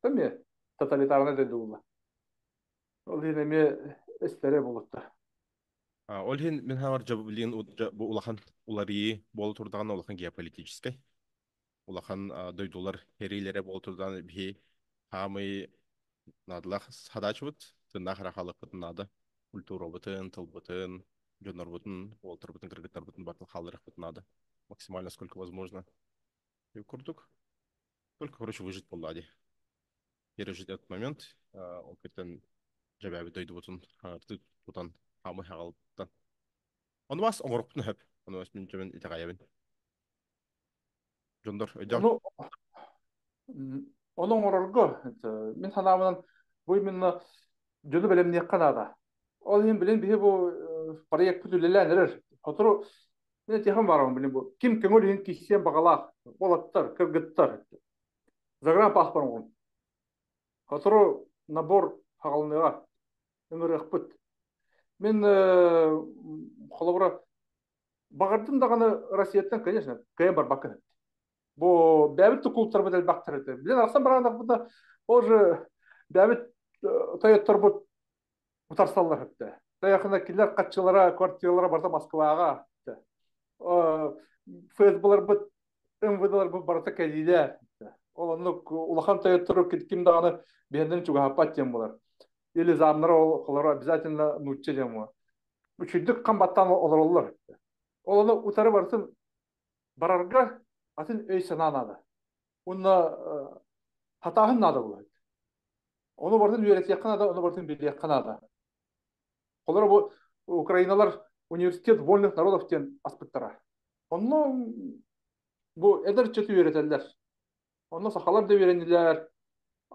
Эмиэ тоталитарнай дойду буолла. Ол иһин эмиэ эстере буолутта. Ол иһин мин хаҥар дьабылиин бу улахан уларыйыы буола турдаҕына улахан геополитическай улахан дойдулар эриилэрэ буола турдаҕына биһи хаамый наадалаах хадаачыбыт тыннаах эрэ хаалыахпытын наада культурабытын, тылбытын, дьоннорбутун, уолтарбытын, кыргыттарбытын барытын хаалларыахпытын наада максимально сколько возможно. И курдук. Только, короче, выжить буолла дии. Пережить этот момент, ол кертен жабябит дойдубутун тутан хаамы хаҕалыттан. Ону бас оҥорукпутун хөп. Ону бас мин төмөн итэҕэйэбин. Дьоннор өйдөөх. Ону ону оҥорорго мин санаабынан бу именно дьону бэлэмниэххэ наада. Ол иһин билин биһи бу проекпыт үлэлээн эрэр. Сотору мин этиэхим баарым билин бу ким көҥүл иһин киссиэн баҕалаах уолаттар, кыргыттар загранпаспорт оҥорун. Сотору набор хаҕалыныаҕа ыҥырыахпыт. Мин холобура баҕардым даҕаны Россияттан, конечно, кыайан барбаккын. Бу бэйэбит тукултарбыт элбэхтэр этэ. Билэн арахсан бараанахпытына, ол же бэйэбит тойотторбут утарсаллар этэ. Тайахына кинилэр хаччылара, квартиралара барыта Москваҕа. ФСБларбыт, МВДларбыт барыта кэлиилэ. Ол оннук улахан тойоттору ким даҕаны биһиэннэрин чугаһаппат диэн буолар. Или замнара ол холоро обязательно нуучча диэн буолар. Үчүйдүк хам баттаан олороллор. Ол ону утары барытын барарга атын өй-санаа наада. Уонна хатааһын наада буолар. Ону барытын үөрэтиэххэ наада, ону барытын билиэххэ наада. Холоро бу Украиналар университет вольных народов диэн аспыттара. Онно бу эдэр ыччаты үөрэтэллэр. Онно сахалар да үөрэннилэр,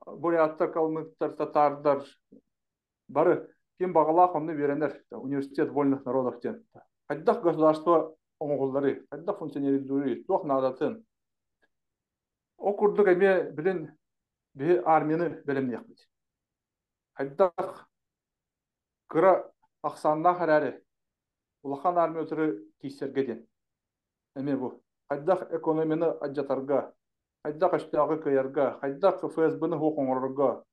буряттар, калмыктар, татаардар бары ким баҕалаах онно үөрэнэр. Университет вольных народов диэн. Хайдах государство оҥоһуллары, хайдах функционируй, туох наадатын. Ол курдук эмиэ билин биһи армияны бэлэмниэхпит. Хайдах кыра ахсааннаах эрээри улахан армия утары киирсэргэ диэн. Эмиэ бу. Хайдах экономияны алдьатарга, хайдах өстөөҕү кыайарга, хайдах ФСБ-ны суох оҥорорго.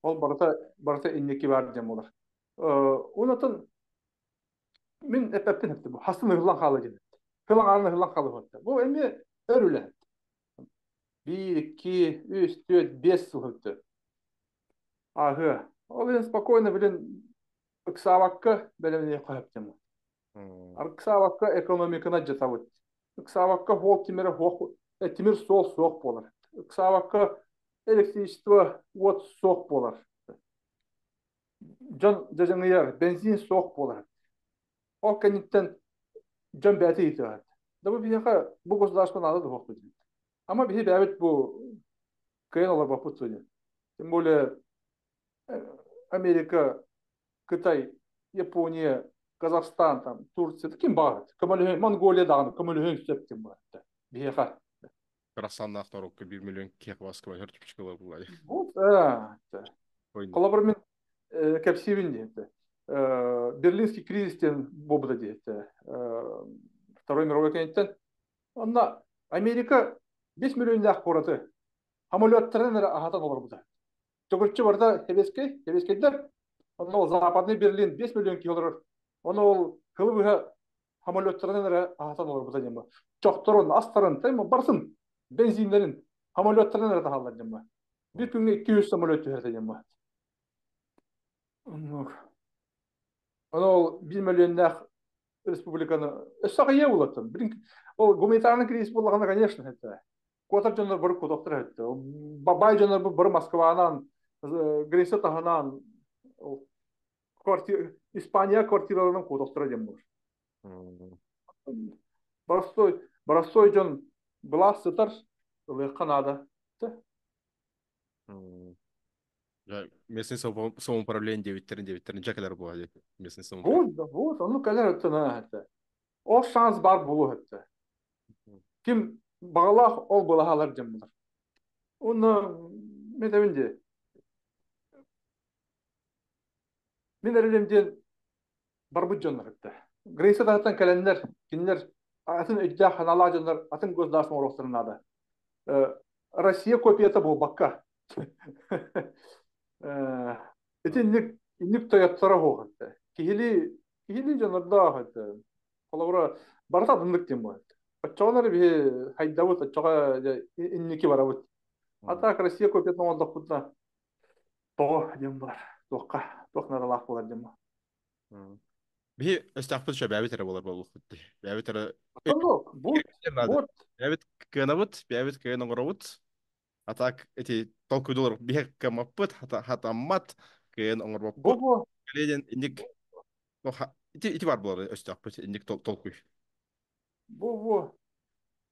Ол барыта барыта инники баар диэн буолар. Онотон мин эппэппин эттим бу. Хастын ыһыллан хаала диэн. Хылаң аарын ыһыллан хаалыһыатта. Бу эмиэ өр үлэһит. Биир, икки, үс, түөрт, биэс сыл өттө. Ааһыа. Ол иһин спокойно билин ыксаабакка бэлэмниэххэ сөптөммүт. Ыксаабакка экономиканы алдьатабыт. Ыксаабакка суол тимирэ суох, тимир суол суох буолар. Ыксаабакка электричество, уот суох буолар. Дьон дьадьаҥыйар, бензин суох буолар. Ол кэнниттэн дьон бэйэтэ ыйытыаҕа. Да бу биһиэхэ бу государство наада да суох диэн. Ама биһи бэйэбит бу кыайан олорбоппут диэн. Тем более Америка, Кытай, Япония, Казахстан, там, Турция, ким баҕар, көмөлөһөн, Монголия даҕаны көмөлөһөн сөп диэн баҕар. Биһиэхэ. Красаннаах торукка 1 миллион киһи Москва хөртүпчүкала буллай. Вот, Холобур мин кэпсиибин диэхтэ. Берлинский кризис диэн буолбута диэхтэ. Второй мировой кэнниттэн. Онно Америка 5 миллионнаах куораты самолеттарын эрэ аһатан олорбута. Төгүрүччү барыта сэбиэскэй, сэбиэскэйдэр. Онно ол Западный Берлин 5 миллион киһи олорор. Ону ол кылы быһа самолеттарынан эрэ аһатан олорбута диэн бу. Чохторун, астарын, барытын, бензиннэрин самолеттарынан эрэ таһаллар диэн бу. Биир күҥҥэ 200 самолет түһэртэ диэн бу. Оннук. Ону ол 1 миллионнаах республиканы өссө аҕыйа булаттым. Ол гуманитарный кризис буоллаҕына, конечно, это куотар дьоннор бары куотуохтара этэ. Бабай дьоннор бары Москванан, Греция таһынан, Испания квартираларынан куотуохтара диэн буолар. Боростой, боростой дьон былаас сытар, ылыахха наада. Местный самоуправление диэбиттэрин диэбиттэрин дьэ кэлэр буолла дии. Местный самоуправление. Вот, вот, ону кэлэр өттүнэ этэ. Ол шанс бар буолуо этэ. Ким баҕалаах ол былаһалар диэн булар. Уонна мен эбин дии. Мин эрэлим диэн барбыт дьоннор этэ. Греция таһыттан кэлэннэр, кинилэр атын өйдөөх санаалаах дьоннор атын государство оҥоруохтарын наада. Россия копията буолбакка. Ити инник инник тойотторо суох этэ. Киһилии киһилии дьоннордоох этэ. Холобура, барыта атыннык диэн буолар. Оччоҕо эрэ биһи хайдабыт, оччоҕо инники барабыт. А так Россия копиятын оҥордохпутуна тоҕо диэн буолар. Туохха, туох наадалаах буолар диэн буолар. Биһи өстөөхпүт шөбөөбүт эрэ буолар буолуохпут дии. Бэйэбит эрэ Вот, вот. Бэйэбит кыанабыт, бэйэбит кыайан оҥоробут. А так эти толкуйдулар биһи кыаммаппыт, хатаммат, кыайан оҥорбоппут. Бу-бу. Кэлиэн инник ити ити бар буолар өстөөхпүт инник толкуй. Бу-бу.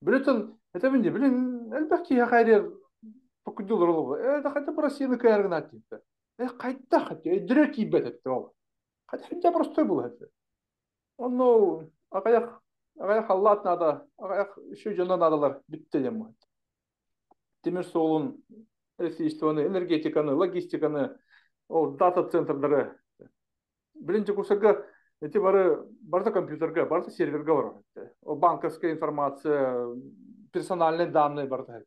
Билетин, это мин билин элбэх киһи хайрер толкуйдулар ол. Э, да хотя бы Россияны кыайаргын диэтэ. Э, хайдах өйдөрө тиийбэт этэ ол. Хотя простой был это. Онно аҕыйах аҕыйах халлаат наада, аҕыйах еще дьоно наадалар бүттэ диэн буолла. Тимир суолун, электричествоны, энергетиканы, логистиканы, ол дата-центрдары. Билин Дьокуускайга эти бары барыта компьютерга, барыта серверга барар. Ол банковская информация, персональные данные барыта.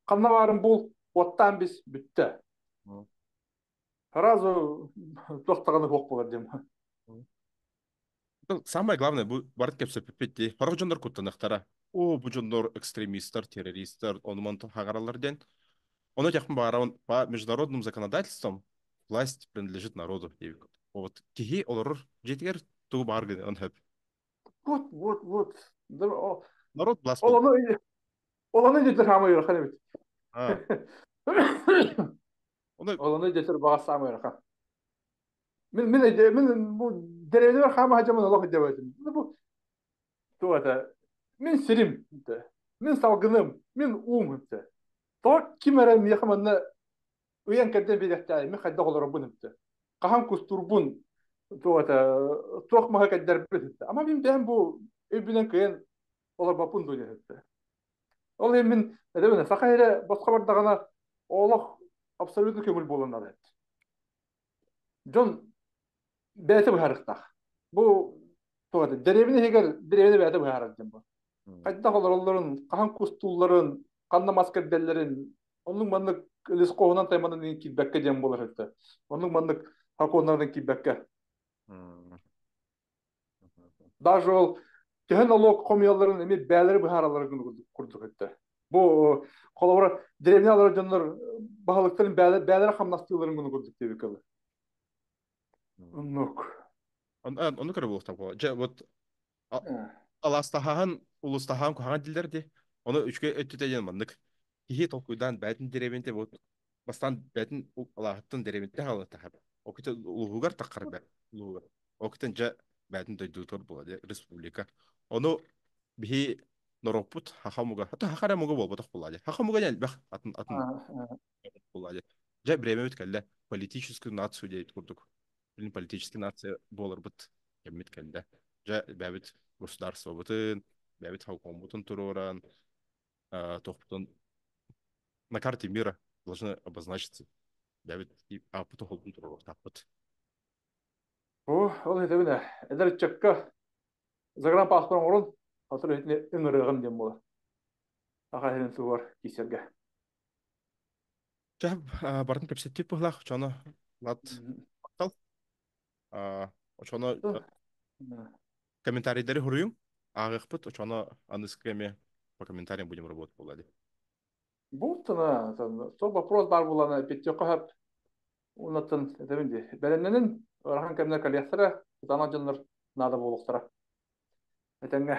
Ханна баарын бул, оттан бис бүттэ. Сразу туохтаҕаны суох буолар диэн. Самое главное, бу барыт кэпсэппиппит дии. Сорох дьоннор куттаныахтара. О, бу дьоннор экстремисттар, террористтар, ону хагараллар диэн. Ону этиэхпин баҕарабын, по международным законодательствам власть принадлежит народу диэбит. Вот киһи олорор дьиэтигэр тугу баар гыныан сөп. Вот, вот, вот. Народ власть Ол ону ол ону дьэтэр хаамай ыарахан эбит. Ону Ол ону дьэтэр баҕас саамай ыарахан. Мин мин мин бу дэриэбинэбэр хаама сылдьаммын олох өйдөөбөтүм. Бу туох этэ мин сирим мин салгыным, мин уум Тоҕо ким эрэ миэхэ манна ыйан кэрдэн биэриэхтээҕий, мин хайдах олоробун хаһан кустуурбун, туох этэ туох маһы кэрдэрбин. Ама мин бэйэм бу өйбүнэн кыайан олорбоппун дуо диэн. Ол иһин мин этэбин, саха эрэ босхо бардаҕына олох абсолютно көҥүл буолан наада. Дьон бэйэтэ быһаарыахтаах. Бу туох этэ дэриэбинэ иһигэр дэриэбинэ бэйэтэ быһаарар диэн бу. Хайдах олороллорун, хаһан кустуулларын, ханна мас кэрдэллэрин, оннук маннык лесхоһунан тайманан киирбэккэ диэн буолар этэ. Оннук маннык хаконнарынан киирбэккэ. Даже ол төһө налог хомуйалларын эмиэ бээлэри быһааралларын курдук этэ. Бу холобура деревня алар дьоннор баһылыктарын бээлэри хамнастыыларын курдук диэбиккэ. Оннук. Ону көрө буолуохтаах буолла. Дьэ, вот алаастаһаһан, улустаһаан куһаҕан диллэр ди. Ону үчүгэй өттүтэ диэн маннык. Киһи толкуйдаан бээтин деревенте вот бастаан бээтин алааһыттан деревенте хаалыттаһар. Окута улууһугар таххар бэ. Улууһугар. Окутан дьэ бээтин дойдутугар буола дьэ республика. Ону биһи нороппут хаха муга. Хата хаха эрэ муга буолбатах буолла дьэ. Хаха муга элбэх атын атын буолла дьэ. Дьэ бириэмэбит кэллэ. Политическую нацию диэбит курдук. Билин политический нация буоларбыт кэммит кэллэ. Дьэ бэйэбит государствобытын, бэйэбит халкоммутун туруоран, туохпутун на карте мира должны обозначиться. Бэйэбит ааппыт оһолбун туруоруохтаахпыт. О, ол этэбин эдэр ыччакка загранпаспорт оҥорон, отор иһитини ыҥырыаҕым диэн буолар. Аха иһин сугар киисэргэ. Чэ, барын кэпсэттип быһылаах, чоно лат махтал. Очоно комментарийдары хуруйуҥ, ааҕыахпыт, очоно аныска эме по комментариям будем работать буолла дии. Буттана, то вопрос бар булана петтиэххэ хөп. Унаттан этэбин дии. Бэлэмнэнин ыарахан кэмнэр кэлиэхтэрэ, ытана дьоннор наада буолуохтара. Этэҥҥэ.